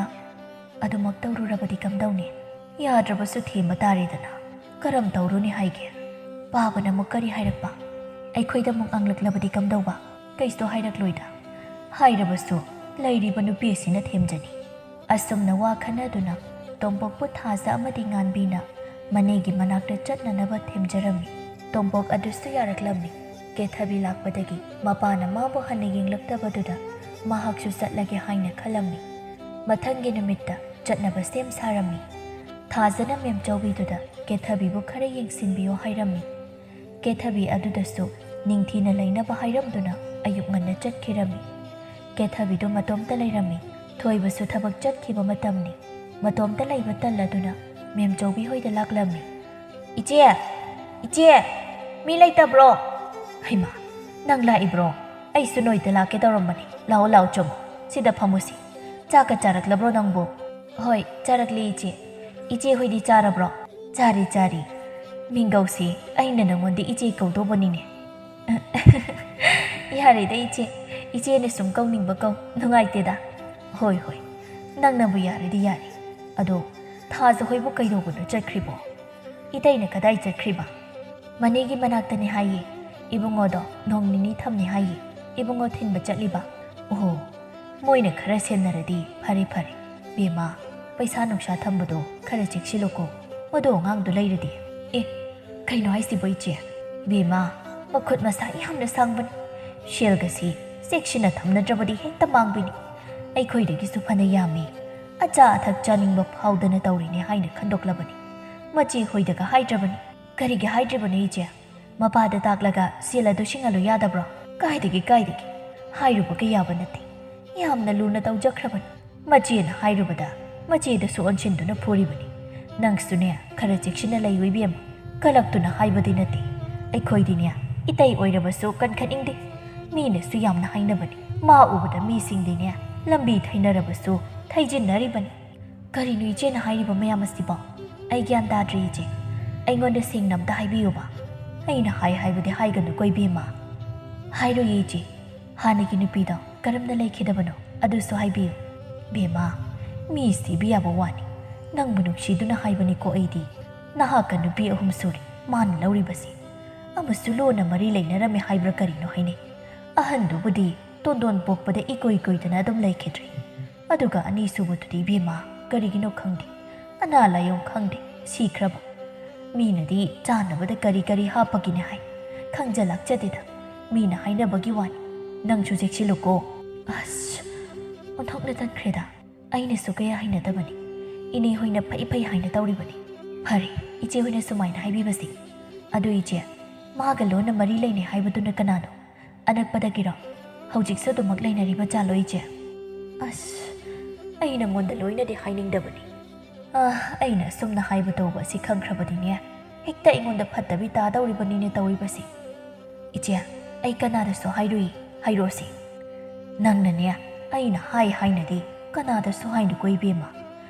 ꯑꯗꯨꯃꯛ ꯇꯧꯔꯨꯔꯕꯗꯤ ꯀꯝꯗꯧꯅꯤ? ꯌꯥꯗ꯭ꯔꯕꯁꯨ ꯊꯦꯝꯕ ꯇꯥꯔꯦꯗꯅ꯫ ꯀꯔꯝ ꯇꯧꯔꯨꯅꯤ ꯍꯥꯏꯒꯦ? ꯄꯥꯕꯅ ꯑꯃꯨꯛ ꯀꯔꯤ ꯍꯥꯏꯔꯛꯄ? ꯑꯩꯈꯣꯏꯗ ꯑꯃꯨꯛ ꯉꯥꯡꯂꯛꯂꯕꯗꯤ ꯀꯝꯗꯧꯕ? ꯀꯩꯁꯨ ꯍꯥꯏꯔꯛꯂꯣꯏꯗ꯫ ꯍꯥꯏꯔꯕꯁꯨ ꯂꯩꯔꯤꯕ ꯅꯨꯄꯤ ꯑꯁꯤꯅ ꯊꯦꯝꯖꯅꯤ꯫" ꯑꯁꯨꯝꯅ ꯋꯥ ꯈꯟꯅꯗꯨꯅ ꯇꯣꯝꯄꯣꯛꯄꯨ ꯊꯥꯖ ꯑꯃꯗꯤ ꯉꯥꯟꯕꯤꯅ ꯃꯅꯦꯒꯤ ꯃꯅꯥꯛꯇ ꯆꯠꯅꯅꯕ ꯊꯦꯝꯖꯔꯝꯃꯤ꯫ ꯇꯣꯝꯄꯣꯛ ꯑꯗꯨꯁꯨ ꯌꯥꯔꯛꯂꯝꯃꯤ꯫ ꯀꯦꯊꯕꯤ ꯂꯥꯛꯄꯗꯒꯤ ꯃꯄꯥꯅ ꯃꯥꯕꯨ ꯍꯟꯅ ꯌꯦꯡꯂꯛꯇꯕꯗꯨꯗ ꯃꯍꯥꯛꯁꯨ ꯆꯠꯂꯒꯦ ꯍꯥꯏꯅ ꯈꯜꯂꯝꯃꯤ꯫ ꯃꯊꯪꯒꯤ ꯅꯨꯃꯤꯠꯇ ꯆꯠꯅꯕ ꯁꯦꯝ ꯁꯥꯔꯝꯃꯤ꯫ ꯊꯥꯖꯅ ꯃꯦꯝꯆꯧꯕꯤꯗꯨꯗ ꯀꯦꯊꯕꯤꯕꯨ ꯈꯔ ꯌꯦꯡꯁꯤꯟꯕꯤꯌꯨ ꯍꯥꯏꯔꯝꯃꯤ꯫ ꯀꯦꯊꯕꯤ ꯑꯗꯨꯗꯁꯨ ꯅꯤꯡꯊꯤꯅ ꯂꯩꯅꯕ ꯍꯥꯏꯔꯝꯗꯨꯅ ꯑꯌꯨꯛ ꯉꯟꯅ ꯆꯠꯈꯤꯔꯝꯃꯤ꯫ ꯀꯦꯊꯕꯤꯗꯨ ꯃꯇꯣꯝꯇ ꯂꯩꯔꯝꯃꯤ꯫ ꯊꯣꯏꯕꯁꯨ ꯊꯕꯛ ꯆꯠꯈꯤꯕ ꯃꯇꯝꯅꯤ꯫ ꯃꯇꯣꯝꯇ ꯂꯩꯕ ꯇꯜꯂꯗꯨꯅ ꯃꯦꯝꯆꯧꯕꯤ ꯍꯣꯏꯗ ꯂꯥꯛꯂꯝꯃꯤ꯫ "ꯏꯆꯦ! ꯏꯆꯦ! ꯃꯤ ꯂꯩꯇꯕ꯭ꯔꯣ?" "ꯍꯩꯃꯥ, ꯅꯪ ꯂꯥꯛꯏꯕ꯭ꯔꯣ? ꯑꯩꯁꯨ ꯅꯣꯏꯗ ꯂꯥꯛꯀꯦ ꯇꯧꯔꯝꯕꯅꯤ꯫ ꯂꯥꯛꯑꯣ, ꯂꯥꯛꯑꯣ, ꯆꯪꯉꯣ꯫ ꯁꯤꯗ ꯐꯝꯃꯨꯁꯤ꯫ ꯆꯥꯛꯀ ꯆꯥꯔꯛꯂꯕ꯭ꯔꯣ ꯅꯪꯕꯨ? ꯍꯣꯏ, ꯆꯥꯔꯛꯂꯦ ꯏꯆꯦ꯫ ꯏꯆꯦ ꯍꯣꯏꯗꯤ ꯆꯥꯔꯕ꯭ꯔꯣ? ꯆꯥꯔꯦ, ꯆꯥꯔꯦ꯫ ꯃꯤꯡꯒꯧꯁꯤ ꯑꯩꯅ ꯅꯪꯉꯣꯟꯗ ꯏꯆꯦ ꯀꯧꯗꯧꯕꯅꯤꯅꯦ꯫ ꯌꯥꯔꯦꯗ ꯏꯆꯦ, ꯏꯆꯦꯅ ꯁꯨꯝ ꯀꯧꯅꯤꯡꯕ ꯀꯧ, ꯅꯨꯡꯉꯥꯏꯇꯦꯗ꯫ ꯍꯣꯏ, ꯍꯣꯏ, ꯅꯪꯅꯕꯨ ꯌꯥꯔꯗꯤ ꯌꯥꯔꯦ꯫ ꯑꯗꯣ ꯊꯥꯖ ꯍꯣꯏꯕꯨ ꯀꯩꯗꯧꯕꯅꯣ ꯆꯠꯈ꯭ꯔꯤꯕꯣ? ꯏꯇꯩꯅ ꯀꯗꯥꯏ ꯆꯠꯈ꯭ꯔꯤꯕ? ꯃꯅꯦꯒꯤ ꯃꯅꯥꯛꯇꯅꯤ ꯍꯥꯏꯌꯦ꯫ ꯏꯕꯨꯡꯉꯣꯗꯣ ꯅꯣꯡ ꯅꯤꯅꯤ ꯊꯝꯅꯤ ꯍꯥꯏꯌꯦ꯫ ꯏꯕꯨꯡꯉꯣ ꯊꯤꯟꯕ ꯆꯠꯂꯤꯕ꯫ ꯑꯣꯍꯣ, ꯃꯣꯏꯅ ꯈꯔ ꯁꯦꯟꯅꯔꯗꯤ ꯐꯔꯦ ꯐꯔꯦ꯫ ꯕꯦꯝꯃ, ꯄꯩꯁꯥ ꯅꯨꯡꯁꯥ ꯊꯝꯕꯗꯣ ꯈꯔ ꯆꯦꯛꯁꯤꯜꯂꯨꯀꯣ꯫ ꯃꯗꯨ ꯑꯉꯥꯡꯗꯣ ꯂꯩꯔꯗꯤ꯫ ꯑꯦ, ꯀꯩꯅꯣ ꯍꯥꯏꯁꯤꯕꯣ ꯏꯆꯦ? ꯕꯦꯝꯃ, ꯃꯈꯨꯠ ꯃꯁꯥ ꯌꯥꯝꯅ ꯁꯥꯡꯕꯅꯤ꯫ ꯁꯦꯜꯒꯁꯤ ꯆꯦꯛꯁꯤꯟꯅ ꯊꯝꯅꯗ꯭ꯔꯕꯗꯤ ꯍꯦꯛꯇ ꯃꯥꯡꯕꯤꯅꯤ꯫ ꯑꯩꯈꯣꯏꯗꯒꯤꯁꯨ ꯐꯅ ꯌꯥꯝꯃꯤ꯫ ꯑꯆꯥ ꯑꯊꯛ ꯆꯥꯅꯤꯡꯕ ꯐꯥꯎꯗꯅ ꯇꯧꯔꯤꯅꯦ ꯍꯥꯏꯅ ꯈꯟꯗꯣꯛꯂꯕꯅꯤ꯫ ꯃꯆꯦ ꯍꯣꯏꯗꯒ ꯍꯥꯏꯗ꯭ꯔꯕꯅꯤ꯫ ꯀꯔꯤꯒꯤ ꯍꯥꯏꯗ꯭ꯔꯤꯕꯅꯣ ꯏꯆꯦ? ꯃꯄꯥꯗ ꯇꯥꯛꯂꯒ ꯁꯦꯜ ꯑꯗꯨ ꯁꯤꯡꯍꯜꯂꯨ ꯌꯥꯗꯕ꯭ꯔꯣ? ꯀꯥꯏꯗꯒꯤ, ꯀꯥꯏꯗꯒꯤ? ꯍꯥꯏꯔꯨꯕꯒ ꯌꯥꯕ ꯅꯠꯇꯦ꯫ ꯌꯥꯝꯅ ꯂꯨꯅ ꯇꯧꯖꯈ꯭ꯔꯕꯅꯤ꯫ ꯃꯆꯦꯅ ꯍꯥꯏꯔꯨꯕꯗ ꯃꯆꯦꯗꯁꯨ ꯑꯣꯟꯁꯤꯟꯗꯨꯅ ꯐꯨꯔꯤꯕꯅꯤ꯫ ꯅꯪꯁꯨꯅꯦ, ꯈꯔ ꯆꯦꯛꯁꯤꯟꯅ ꯂꯩꯌꯨ ꯏꯕꯦꯝꯃ꯫ ꯀꯂꯛꯇꯨꯅ ꯍꯥꯏꯕꯗꯤ ꯅꯠꯇꯦ꯫ ꯑꯩꯈꯣꯏꯗꯤꯅꯦ, ꯏꯇꯩ ꯑꯣꯏꯔꯕꯁꯨ ꯀꯟꯈꯠꯅꯤꯡꯗꯦ꯫ ꯃꯤꯅꯁꯨ ꯌꯥꯝꯅ ꯍꯥꯏꯅꯕꯅꯤ꯫ ꯃꯥ ꯎꯕꯗ ꯃꯤꯁꯤꯡꯗꯤꯅꯦ, ꯂꯝꯕꯤ ꯊꯩꯅꯔꯕꯁꯨ ꯊꯩꯖꯤꯟꯅꯔꯤꯕꯅꯤ꯫ ꯀꯔꯤꯅꯣ ꯏꯆꯦꯅ ꯍꯥꯏꯔꯤꯕ ꯃꯌꯥꯝ ꯑꯁꯤꯕꯣ? ꯑꯩ ꯒ꯭ꯌꯥꯟ ꯇꯥꯗ꯭ꯔꯦ ꯏꯆꯦ꯫ ꯑꯩꯉꯣꯟꯗ ꯁꯦꯡꯅ ꯑꯝꯇ ꯍꯥꯏꯕꯤꯌꯨꯕ꯫ ꯑꯩꯅ ꯍꯥꯏ ꯍꯥꯏꯕꯗꯤ ꯍꯥꯏꯒꯅꯨꯀꯣ ꯏꯕꯦꯝꯃ꯫ ꯍꯥꯏꯔꯣꯏꯌꯦ ꯏꯆꯦ꯫ ꯍꯥꯟꯅꯒꯤ ꯅꯨꯄꯤꯗꯣ ꯀꯔꯝꯅ ꯂꯩꯈꯤꯗꯕꯅꯣ ꯑꯗꯨꯁꯨ ꯍꯥꯏꯕꯤꯌꯨ꯫ ꯕꯦꯝꯃ, ꯃꯤ ꯁꯤꯕ ꯌꯥꯕ ꯋꯥꯅꯤ꯫ ꯅꯪꯕꯨ ꯅꯨꯡꯁꯤꯗꯨꯅ ꯍꯥꯏꯕꯅꯤꯀꯣ ꯑꯩꯗꯤ꯫ ꯅꯍꯥꯛꯀ ꯅꯨꯄꯤ ꯑꯍꯨꯝ ꯁꯨꯔꯦ ꯃꯥꯅ ꯂꯧꯔꯤꯕꯁꯤ꯫ ꯑꯃꯁꯨ ꯂꯣꯟꯅ ꯃꯔꯤ ꯂꯩꯅꯔꯝꯃꯦ ꯍꯥꯏꯕ꯭ꯔꯥ ꯀꯔꯤꯅꯣ ꯍꯥꯏꯅꯩ꯫ ꯑꯍꯟꯗꯨꯕꯨꯗꯤ ꯇꯣꯟꯗꯣꯟ ꯄꯣꯛꯄꯗ ꯏꯀꯣꯏ ꯀꯣꯏꯗꯅ ꯑꯗꯨꯝ ꯂꯩꯈꯤꯗ꯭ꯔꯦ꯫ ꯑꯗꯨꯒ ꯑꯅꯤꯁꯨꯕꯗꯨꯗꯤ ꯏꯕꯦꯝꯃ ꯀꯔꯤꯒꯤꯅꯣ ꯈꯪꯗꯦ, ꯑꯅꯥ ꯂꯥꯏꯌꯣꯡ ꯈꯪꯗꯦ, ꯁꯤꯈ꯭ꯔꯕ꯫ ꯃꯤꯅꯗꯤ ꯆꯥꯅꯕꯗ ꯀꯔꯤ ꯀꯔꯤ ꯍꯥꯞꯄꯒꯤꯅꯦ ꯍꯥꯏ, ꯈꯪꯖ ꯂꯥꯛꯆꯗꯦꯗ꯫ ꯃꯤꯅ ꯍꯥꯏꯅꯕꯒꯤ ꯋꯥꯅꯤ꯫ ꯅꯪꯁꯨ ꯆꯦꯛꯁꯤꯜꯂꯨꯀꯣ꯫ ꯑꯁ, ꯑꯣꯟꯊꯣꯛꯅ ꯇꯟꯈ꯭ꯔꯦꯗ꯫ ꯑꯩꯅꯁꯨ ꯀꯌꯥ ꯍꯩꯅꯗꯕꯅꯤ꯫ ꯏꯅꯦ ꯍꯣꯏꯅ ꯐꯩ ꯐꯩ ꯍꯥꯏꯅ ꯇꯧꯔꯤꯕꯅꯤ꯫ ꯐꯔꯦ, ꯏꯆꯦ ꯍꯣꯏꯅ ꯁꯨꯃꯥꯏꯅ ꯍꯥꯏꯕꯤꯕꯁꯤ꯫ ꯑꯗꯨ ꯏꯆꯦ, ꯃꯥꯒ ꯂꯣꯟꯅ ꯃꯔꯤ ꯂꯩꯅꯩ ꯍꯥꯏꯕꯗꯨꯅ ꯀꯅꯥꯅꯣ? ꯑꯅꯛꯄꯗꯒꯤꯔꯣ? ꯍꯧꯖꯤꯛꯁꯨ ꯑꯗꯨꯃꯛ ꯂꯩꯅꯔꯤꯕ ꯖꯥꯠꯂꯣ ꯏꯆꯦ? ꯑꯁ, ꯑꯩ ꯅꯉꯣꯟꯗ ꯂꯣꯏꯅꯗꯤ ꯍꯥꯏꯅꯤꯡꯗꯕꯅꯤ꯫ ꯑꯥ, ꯑꯩꯅ ꯑꯁꯨꯝꯅ ꯍꯥꯏꯕ ꯇꯧꯕ ꯑꯁꯤ ꯈꯪꯈ꯭ꯔꯕꯗꯤꯅꯦ, ꯍꯦꯛꯇ ꯑꯩꯉꯣꯟꯗ ꯐꯠꯇꯕꯤ ꯇꯥꯗꯧꯔꯤꯕꯅꯤꯅꯦ ꯇꯧꯔꯤꯕꯁꯤ꯫ ꯏꯆꯦ, ꯑꯩ ꯀꯅꯥꯗꯁꯨ ꯍꯥꯏꯔꯨꯏ, ꯍꯥꯏꯔꯣꯁꯤ꯫ ꯅꯪꯅꯅꯦ, ꯑꯩꯅ ꯍꯥꯏ ꯍꯥꯏꯅꯗꯤ ꯀꯅꯥꯗꯁꯨ ꯍꯥꯏꯅꯨꯀꯣ ꯏꯕꯦꯝꯃ꯫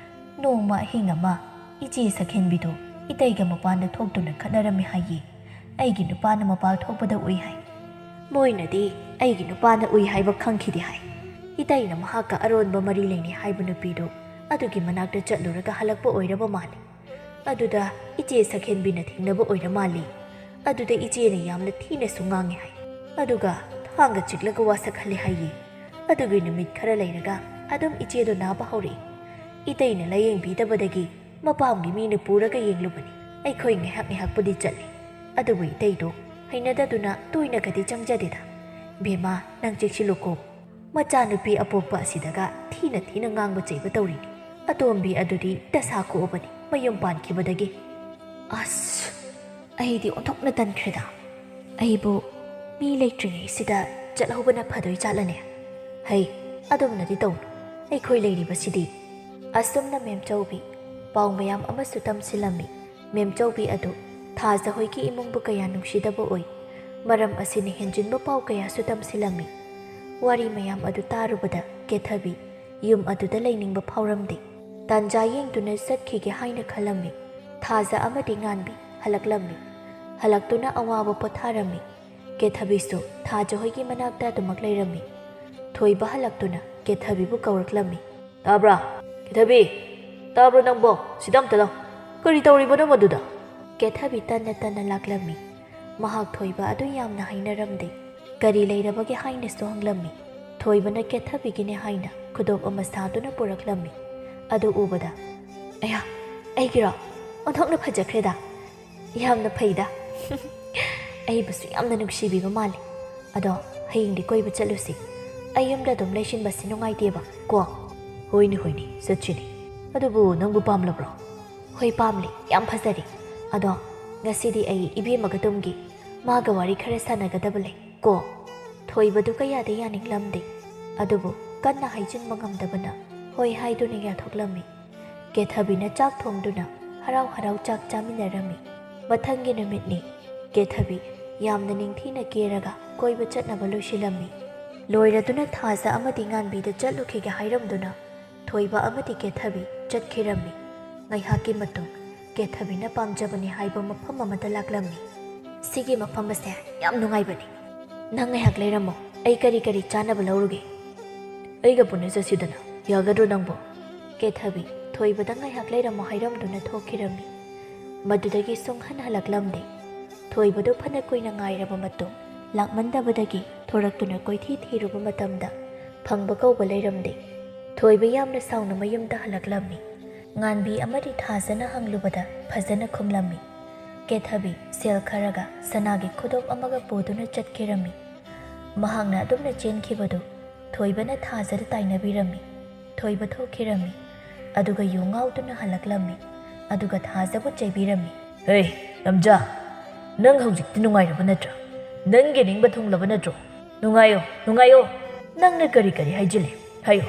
ꯅꯣꯡꯃ ꯑꯍꯤꯡ ꯑꯃ ꯏꯆꯦ ꯁꯛꯍꯦꯟꯕꯤꯗꯣ ꯏꯇꯩꯒ ꯃꯄꯥꯟꯗ ꯊꯣꯛꯇꯨꯅ ꯈꯠꯅꯔꯝꯃꯤ ꯍꯥꯏꯌꯦ꯫ ꯑꯩꯒꯤ ꯅꯨꯄꯥꯅ ꯃꯄꯥꯜ ꯊꯣꯛꯄꯗ ꯎꯏ ꯍꯥꯏ꯫ ꯃꯣꯏꯅꯗꯤ ꯑꯩꯒꯤ ꯅꯨꯄꯥꯅ ꯎꯏ ꯍꯥꯏꯕ ꯈꯪꯈꯤꯗꯦ ꯍꯥꯏ꯫ ꯏꯇꯩꯅ ꯃꯍꯥꯛꯀ ꯑꯔꯣꯟꯕ ꯃꯔꯤ ꯂꯩꯅꯩ ꯍꯥꯏꯕ ꯅꯨꯄꯤꯗꯣ ꯑꯗꯨꯒꯤ ꯃꯅꯥꯛꯇ ꯆꯠꯂꯨꯔꯒ ꯍꯜꯂꯛꯄ ꯑꯣꯏꯔꯕ ꯃꯥꯜꯂꯤ꯫ ꯑꯗꯨꯗ ꯏꯆꯦ ꯁꯛꯍꯦꯟꯕꯤꯅ ꯊꯦꯡꯅꯕ ꯑꯣꯏꯔ ꯃꯥꯜꯂꯤ꯫ ꯑꯗꯨꯗ ꯏꯆꯦꯅ ꯌꯥꯝꯅ ꯊꯤꯅꯁꯨ ꯉꯥꯡꯉꯤ ꯍꯥꯏ꯫ ꯑꯗꯨꯒ ꯊꯥꯡꯒ ꯆꯤꯛꯂꯒ ꯋꯥꯁꯛꯍꯜꯂꯤ ꯍꯥꯏꯌꯦ꯫ ꯑꯗꯨꯒꯤ ꯅꯨꯃꯤꯠ ꯈꯔ ꯂꯩꯔꯒ ꯑꯗꯨꯝ ꯏꯆꯦꯗꯣ ꯅꯥꯕ ꯍꯧꯔꯛꯏ꯫ ꯏꯇꯩꯅ ꯂꯥꯌꯦꯡꯕꯤꯗꯕꯗꯒꯤ ꯃꯄꯥꯝꯒꯤ ꯃꯤꯅ ꯄꯨꯔꯒ ꯌꯦꯡꯂꯨꯕꯅꯤ꯫ ꯑꯩꯈꯣꯏ ꯉꯥꯏꯍꯥꯛ ꯉꯥꯏꯍꯥꯛꯄꯨꯗꯤ ꯆꯠꯂꯤ꯫ ꯑꯗꯨꯕꯨ ꯏꯇꯩꯗꯣ ꯍꯩꯅꯗꯗꯨꯅ ꯇꯣꯏꯅꯒꯗꯤ ꯆꯪꯖꯗꯦꯗ꯫ "ꯕꯦꯝꯃ, ꯅꯪ ꯆꯦꯛꯁꯤꯜꯂꯨꯀꯣ꯫ ꯃꯆꯥꯅꯨꯄꯤ ꯑꯄꯣꯛꯄ ꯑꯁꯤꯗꯒ ꯊꯤꯅ ꯊꯤꯅ ꯉꯥꯡꯕ ꯆꯩꯕ ꯇꯧꯔꯤꯅꯤ꯫ ꯑꯇꯣꯝꯕꯤ ꯑꯗꯨꯗꯤ ꯗꯁꯥ ꯀꯣꯛꯑꯕꯅꯤ ꯃꯌꯨꯝ ꯄꯥꯟꯈꯤꯕꯗꯒꯤ"꯫ ꯑꯁ, ꯑꯩꯗꯤ ꯑꯣꯟꯊꯣꯛꯅ ꯇꯟꯈ꯭ꯔꯦꯗ꯫ ꯑꯩꯕꯨ ꯃꯤ ꯂꯩꯇ꯭ꯔꯤꯉꯩꯁꯤꯗ ꯆꯠꯍꯧꯕꯅ ꯐꯗꯣꯏ ꯖꯥꯠꯂꯅꯦ? ꯍꯩ, ꯑꯗꯨꯝꯅꯗꯤ ꯇꯧꯅꯨ꯫ ꯑꯩꯈꯣꯏ ꯂꯩꯔꯤꯕꯁꯤꯗꯤ꯫ ꯑꯁꯨꯝꯅ ꯃꯦꯝꯆꯧꯕꯤ ꯄꯥꯎ ꯃꯌꯥꯝ ꯑꯃꯁꯨ ꯇꯝꯁꯤꯜꯂꯝꯃꯤ꯫ ꯃꯦꯝꯆꯧꯕꯤ ꯑꯗꯨ ꯊꯥꯖ ꯍꯣꯏꯒꯤ ꯏꯃꯨꯡꯕꯨ ꯀꯌꯥ ꯅꯨꯡꯁꯤꯗꯕ ꯑꯣꯏ꯫ ꯃꯔꯝ ꯑꯁꯤꯅ ꯍꯦꯟꯖꯤꯟꯕ ꯄꯥꯎ ꯀꯌꯥꯁꯨ ꯇꯝꯁꯤꯜꯂꯝꯃꯤ꯫ ꯋꯥꯔꯤ ꯃꯌꯥꯝ ꯑꯗꯨ ꯇꯥꯔꯨꯕꯗ ꯀꯦꯊꯕꯤ ꯌꯨꯝ ꯑꯗꯨꯗ ꯂꯩꯅꯤꯡꯕ ꯐꯥꯎꯔꯝꯗꯦ꯫ ꯇꯥꯟꯖꯥ ꯌꯦꯡꯗꯨꯅ ꯆꯠꯈꯤꯒꯦ ꯍꯥꯏꯅ ꯈꯜꯂꯝꯃꯤ꯫ ꯊꯥꯖ ꯑꯃꯗꯤ ꯉꯥꯟꯕꯤ ꯍꯜꯂꯛꯂꯝꯃꯤ꯫ ꯍꯜꯂꯛꯇꯨꯅ ꯑꯋꯥꯕ ꯄꯣꯊꯥꯔꯝꯃꯤ꯫ ꯀꯦꯊꯕꯤꯁꯨ ꯊꯥꯖ ꯍꯣꯏꯒꯤ ꯃꯅꯥꯛꯇ ꯑꯗꯨꯃꯛ ꯂꯩꯔꯝꯃꯤ꯫ ꯊꯣꯏꯕ ꯍꯜꯂꯛꯇꯨꯅ ꯀꯦꯊꯕꯤꯕꯨ ꯀꯧꯔꯛꯂꯝꯃꯤ꯫ "ꯇꯥꯕ꯭ꯔꯥ? ꯀꯦꯊꯕꯤ! ꯇꯥꯕ꯭ꯔꯣ ꯅꯪꯕꯣ? ꯁꯤꯗ ꯑꯝꯇ ꯂꯥꯎ꯫ ꯀꯔꯤ ꯇꯧꯔꯤꯕꯅꯣ ꯃꯗꯨꯗ?" ꯀꯦꯊꯕꯤ ꯇꯟꯅ ꯇꯟꯅ ꯂꯥꯛꯂꯝꯃꯤ꯫ ꯃꯍꯥꯛ ꯊꯣꯏꯕ ꯑꯗꯨ ꯌꯥꯝꯅ ꯍꯩꯅꯔꯝꯗꯦ꯫ ꯀꯔꯤ ꯂꯩꯔꯕꯒꯦ ꯍꯥꯏꯅꯁꯨ ꯍꯪꯂꯝꯃꯤ꯫ ꯊꯣꯏꯕꯅ ꯀꯦꯊꯕꯤꯒꯤꯅꯦ ꯍꯥꯏꯅ ꯈꯨꯗꯣꯞ ꯑꯃ ꯁꯥꯗꯨꯅ ꯄꯨꯔꯛꯂꯝꯃꯤ꯫ ꯑꯗꯨ ꯎꯕꯗ, "ꯑꯌꯥ, ꯑꯩꯒꯤꯔꯣ? ꯑꯣꯟꯊꯣꯛꯅ ꯐꯖꯈ꯭ꯔꯦꯗ꯫ ꯌꯥꯝꯅ ꯐꯩꯗ꯫ ꯑꯩꯕꯨꯁꯨ ꯌꯥꯝꯅ ꯅꯨꯡꯁꯤꯕꯤꯕ ꯃꯥꯜꯂꯦ꯫ ꯑꯗꯣ ꯍꯌꯦꯡꯗꯤ ꯀꯣꯏꯕ ꯆꯠꯂꯨꯁꯤ꯫ ꯑꯩ ꯌꯨꯝꯗ ꯑꯗꯨꯝ ꯂꯩꯁꯤꯟꯕꯁꯤ ꯅꯨꯡꯉꯥꯏꯇꯦꯕ ꯀꯣ꯫" "ꯍꯣꯏꯅꯦ, ꯍꯣꯏꯅꯦ, ꯆꯠꯁꯤꯅꯦ꯫ ꯑꯗꯨꯕꯨ ꯅꯪꯕꯨ ꯄꯥꯝꯂꯕ꯭ꯔꯣ?" "ꯍꯣꯏ, ꯄꯥꯝꯂꯦ꯫ ꯌꯥꯝ ꯐꯖꯔꯦ꯫ ꯑꯗꯣ ꯉꯁꯤꯗꯤ ꯑꯩ ꯏꯕꯦꯝꯃꯒ ꯇꯨꯝꯒꯦ꯫ ꯃꯥꯒ ꯋꯥꯔꯤ ꯈꯔ ꯁꯥꯟꯅꯒꯗꯕ ꯂꯩ ꯀꯣ꯫" ꯊꯣꯏꯕꯗꯨ ꯀꯌꯥꯗ ꯌꯥꯅꯤꯡꯂꯝꯗꯦ꯫ ꯑꯗꯨꯕꯨ ꯀꯟꯅ ꯍꯥꯏꯖꯤꯟꯕ ꯉꯝꯗꯕꯅ ꯍꯣꯏ ꯍꯥꯏꯗꯨꯅ ꯌꯥꯊꯣꯛꯂꯝꯃꯤ꯫ ꯀꯦꯊꯕꯤꯅ ꯆꯥꯛ ꯊꯣꯡꯗꯨꯅ ꯍꯔꯥꯎ ꯍꯔꯥꯎ ꯆꯥꯛ ꯆꯥꯃꯤꯟꯅꯔꯝꯃꯤ꯫ ꯃꯊꯪꯒꯤ ꯅꯨꯃꯤꯠꯅꯤ꯫ ꯀꯦꯊꯕꯤ ꯌꯥꯝꯅ ꯅꯤꯡꯊꯤꯅ ꯀꯦꯔꯒ ꯀꯣꯏꯕ ꯆꯠꯅꯕ ꯂꯣꯏꯁꯤꯜꯂꯝꯃꯤ꯫ ꯂꯣꯏꯔꯗꯨꯅ ꯊꯥꯖ ꯑꯃꯗꯤ ꯉꯥꯟꯕꯤꯗ ꯆꯠꯂꯨꯈꯤꯒꯦ ꯍꯥꯏꯔꯝꯗꯨꯅ ꯊꯣꯏꯕ ꯑꯃꯗꯤ ꯀꯦꯊꯕꯤ ꯆꯠꯈꯤꯔꯝꯃꯤ꯫ ꯉꯥꯏꯍꯥꯛꯀꯤ ꯃꯇꯨꯡ ꯀꯦꯊꯕꯤꯅ ꯄꯥꯝꯖꯕꯅꯤ ꯍꯥꯏꯕ ꯃꯐꯝ ꯑꯃꯗ ꯂꯥꯛꯂꯝꯃꯤ꯫ "ꯁꯤꯒꯤ ꯃꯐꯝ ꯑꯁꯦ ꯌꯥꯝ ꯅꯨꯡꯉꯥꯏꯕꯅꯤ꯫ ꯅꯪ ꯉꯥꯏꯍꯥꯛ ꯂꯩꯔꯝꯃꯣ, ꯑꯩ ꯀꯔꯤ ꯀꯔꯤ ꯆꯥꯅꯕ ꯂꯧꯔꯨꯒꯦ꯫" "ꯑꯩꯒ ꯄꯨꯟꯅ ꯆꯠꯁꯤꯗꯅ, ꯌꯥꯒꯗ꯭ꯔꯣ ꯅꯪꯕꯣ?" ꯀꯦꯊꯕꯤ ꯊꯣꯏꯕꯗ ꯉꯥꯏꯍꯥꯛ ꯂꯩꯔꯝꯃꯣ ꯍꯥꯏꯔꯝꯗꯨꯅ ꯊꯣꯛꯈꯤꯔꯝꯃꯤ꯫ ꯃꯗꯨꯗꯒꯤ ꯁꯨꯡꯍꯟ ꯍꯜꯂꯛꯂꯝꯗꯦ꯫ ꯊꯣꯏꯕꯗꯨ ꯐꯅ ꯀꯨꯏꯅ ꯉꯥꯏꯔꯕ ꯃꯇꯨꯡ, ꯂꯥꯛꯃꯟꯗꯕꯗꯒꯤ ꯊꯣꯔꯛꯇꯨꯅ ꯀꯣꯏꯊꯤ ꯊꯤꯔꯨꯕ ꯃꯇꯝꯗ ꯐꯪꯕ ꯀꯧꯕ ꯂꯩꯔꯝꯗꯦ꯫ ꯊꯣꯏꯕ ꯌꯥꯝꯅ ꯁꯥꯎꯅ ꯃꯌꯨꯝꯗ ꯍꯜꯂꯛꯂꯝꯃꯤ꯫ ꯉꯥꯟꯕꯤ ꯑꯃꯗꯤ ꯊꯥꯖꯅ ꯍꯪꯂꯨꯕꯗ ꯐꯖꯅ ꯈꯨꯝꯂꯝꯃꯤ꯫ ꯀꯦꯊꯕꯤ ꯁꯦꯜ ꯈꯔꯒ ꯁꯅꯥꯒꯤ ꯈꯨꯗꯣꯞ ꯑꯃꯒ ꯄꯨꯗꯨꯅ ꯆꯠꯈꯤꯔꯝꯃꯤ꯫ ꯃꯍꯥꯛꯅ ꯑꯗꯨꯝꯅ ꯆꯦꯟꯈꯤꯕꯗꯨ ꯊꯣꯏꯕꯅ ꯊꯥꯖꯗ ꯇꯥꯏꯅꯕꯤꯔꯝꯃꯤ꯫ ꯊꯣꯏꯕ ꯊꯣꯛꯈꯤꯔꯝꯃꯤ꯫ ꯑꯗꯨꯒ ꯌꯨ ꯉꯥꯎꯗꯨꯅ ꯍꯜꯂꯛꯂꯝꯃꯤ꯫ ꯑꯗꯨꯒ ꯊꯥꯖꯕꯨ ꯆꯩꯕꯤꯔꯝꯃꯤ꯫ "ꯍꯦ, ꯂꯝꯖꯥ, ꯅꯪ ꯍꯧꯖꯤꯛꯇꯤ ꯅꯨꯡꯉꯥꯏꯔꯕ ꯅꯠꯇ꯭ꯔꯥ? ꯅꯪꯒꯤ ꯅꯤꯡꯕ ꯊꯨꯡꯂꯕ ꯅꯠꯇ꯭ꯔꯣ? ꯅꯨꯡꯉꯥꯏꯌꯣ, ꯅꯨꯡꯉꯥꯏꯌꯣ꯫ ꯅꯪꯅ ꯀꯔꯤ ꯀꯔꯤ ꯍꯥꯏꯖꯤꯜꯂꯦ? ꯍꯥꯏꯌꯣ,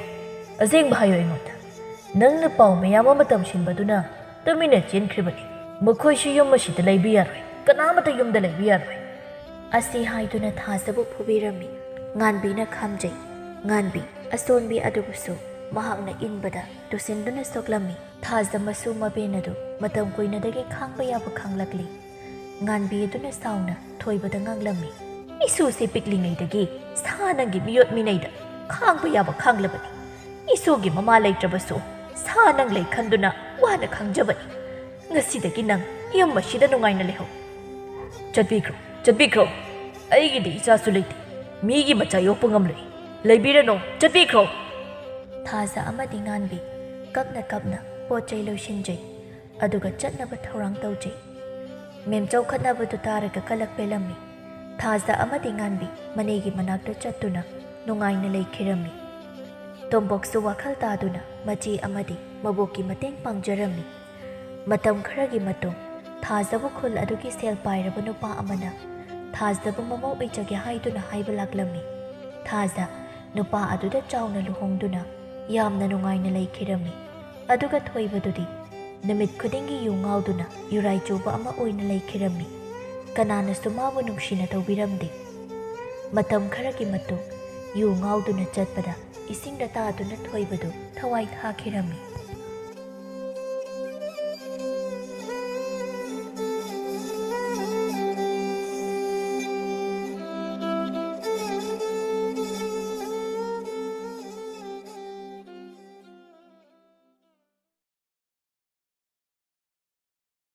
ꯑꯁꯦꯡꯕ ꯍꯥꯏꯌꯣ ꯑꯩꯉꯣꯟꯗ꯫ ꯅꯪꯅ ꯄꯥꯎ ꯃꯌꯥꯝ ꯑꯃ ꯇꯝꯁꯤꯟꯕꯗꯨꯅ ꯇꯨꯃꯤꯟꯅ ꯆꯦꯟꯈ꯭ꯔꯤꯕꯅꯤ꯫ ꯃꯈꯣꯏꯁꯨ ꯌꯨꯝ ꯑꯁꯤꯗ ꯂꯩꯕ ꯌꯥꯔꯣꯏ, ꯀꯅꯥꯃꯠꯇ ꯌꯨꯝꯗ ꯂꯩꯕ ꯌꯥꯔꯣꯏ꯫" ꯑꯁꯤ ꯍꯥꯏꯗꯨꯅ ꯊꯥꯖꯕꯨ ꯐꯨꯕꯤꯔꯝꯃꯤ꯫ ꯉꯥꯟꯕꯤꯅ ꯈꯥꯝꯖꯩ꯫ ꯉꯥꯟꯕꯤ ꯑꯁꯣꯟꯕꯤ ꯑꯗꯨꯕꯨꯁꯨ ꯃꯍꯥꯛꯅ ꯏꯟꯕꯗ ꯇꯨꯁꯤꯟꯗꯨꯅ ꯁꯣꯛꯂꯝꯃꯤ꯫ ꯊꯥꯖ ꯃꯁꯨ ꯃꯕꯦꯟ ꯑꯗꯨ ꯃꯇꯝ ꯀꯨꯏꯅꯗꯒꯤ ꯈꯥꯡꯕ ꯌꯥꯕ ꯈꯥꯡꯂꯛꯂꯤ꯫ ꯉꯥꯟꯕꯤ ꯑꯗꯨꯅ ꯁꯥꯎꯅ ꯊꯣꯏꯕꯗ ꯉꯥꯡꯂꯝꯃꯤ꯫ "ꯏꯁꯨꯁꯤ ꯄꯤꯛꯂꯤꯉꯩꯗꯒꯤ ꯁꯥ ꯅꯪꯒꯤ ꯃꯤꯑꯣꯠ ꯃꯤꯅꯩꯗ ꯈꯥꯡꯕ ꯌꯥꯕ ꯈꯥꯡꯂꯕꯅꯤ꯫ ꯏꯁꯨꯒꯤ ꯃꯃꯥ ꯂꯩꯇ꯭ꯔꯕꯁꯨ ꯁꯥ ꯅꯪ ꯂꯩ ꯈꯟꯗꯨꯅ ꯋꯥꯅ ꯈꯥꯡꯖꯕꯅꯤ꯫ ꯉꯁꯤꯗꯒꯤ ꯅꯪ ꯌꯨꯝ ꯑꯁꯤꯗ ꯅꯨꯡꯉꯥꯏꯅ ꯂꯩꯍꯧ꯫" "ꯆꯠꯄꯤꯈ꯭ꯔꯣ, ꯆꯠꯄꯤꯈ꯭ꯔꯣ꯫ ꯑꯩꯒꯤꯗꯤ ꯏꯆꯥꯁꯨ ꯂꯩꯇꯦ꯫ ꯃꯤꯒꯤ ꯃꯆꯥ ꯌꯣꯛꯄ ꯉꯝꯂꯣꯏ꯫ ꯂꯩꯕꯤꯔꯅꯨ, ꯆꯠꯄꯤꯈ꯭ꯔꯣ꯫" ꯊꯥꯖ ꯑꯃꯗꯤ ꯉꯥꯟꯕꯤ ꯀꯞꯅ ꯀꯞꯅ ꯄꯣꯠ ꯆꯩ ꯂꯣꯏꯁꯤꯟꯖꯩ꯫ ꯑꯗꯨꯒ ꯆꯠꯅꯕ ꯊꯧꯔꯥꯡ ꯇꯧꯖꯩ꯫ ꯃꯦꯝꯆꯧ ꯈꯠꯅꯕꯗꯨ ꯇꯥꯔꯒ ꯀꯂꯛ ꯄꯦꯜꯂꯝꯃꯤ꯫ ꯊꯥꯖ ꯑꯃꯗꯤ ꯉꯥꯟꯕꯤ ꯃꯅꯦꯒꯤ ꯃꯅꯥꯛꯇ ꯆꯠꯇꯨꯅ ꯅꯨꯡꯉꯥꯏꯅ ꯂꯩꯈꯤꯔꯝꯃꯤ꯫ ꯇꯣꯝꯕꯣꯛꯁꯨ ꯋꯥꯈꯜ ꯇꯥꯗꯨꯅ ꯃꯆꯦ ꯑꯃꯗꯤ ꯃꯕꯣꯛꯀꯤ ꯃꯇꯦꯡ ꯄꯥꯡꯖꯔꯝꯃꯤ꯫ ꯃꯇꯝ ꯈꯔꯒꯤ ꯃꯇꯨꯡ, ꯊꯥꯖꯕꯨ ꯈꯨꯜ ꯑꯗꯨꯒꯤ ꯁꯦꯜ ꯄꯥꯏꯔꯕ ꯅꯨꯄꯥ ꯑꯃꯅ ꯊꯥꯖꯕꯨ ꯃꯃꯧ ꯑꯣꯏꯖꯒꯦ ꯍꯥꯏꯗꯨꯅ ꯍꯥꯏꯕ ꯂꯥꯛꯂꯝꯃꯤ꯫ ꯊꯥꯖ ꯅꯨꯄꯥ ꯑꯗꯨꯗ ꯆꯥꯎꯅ ꯂꯨꯍꯣꯡꯗꯨꯅ ꯌꯥꯝꯅ ꯅꯨꯡꯉꯥꯏꯅ ꯂꯩꯈꯤꯔꯝꯃꯤ꯫ ꯑꯗꯨꯒ ꯊꯣꯏꯕꯗꯨꯗꯤ ꯅꯨꯃꯤꯠ ꯈꯨꯗꯤꯡꯒꯤ ꯌꯨ ꯉꯥꯎꯗꯨꯅ ꯌꯨꯔꯥꯏ ꯆꯨꯕ ꯑꯃ ꯑꯣꯏꯅ ꯂꯩꯈꯤꯔꯝꯃꯤ꯫ ꯀꯅꯥꯅꯁꯨ ꯃꯥꯕꯨ ꯅꯨꯡꯁꯤꯅ ꯇꯧꯕꯤꯔꯝꯗꯦ꯫ ꯃꯇꯝ ꯈꯔꯒꯤ ꯃꯇꯨꯡ, ꯌꯨ ꯉꯥꯎꯗꯨꯅ ꯆꯠꯄꯗ ꯏꯁꯤꯡꯗ ꯇꯥꯗꯨꯅ ꯊꯣꯏꯕꯗꯨ ꯊꯋꯥꯏ ꯊꯥꯈꯤꯔꯝꯃꯤ꯫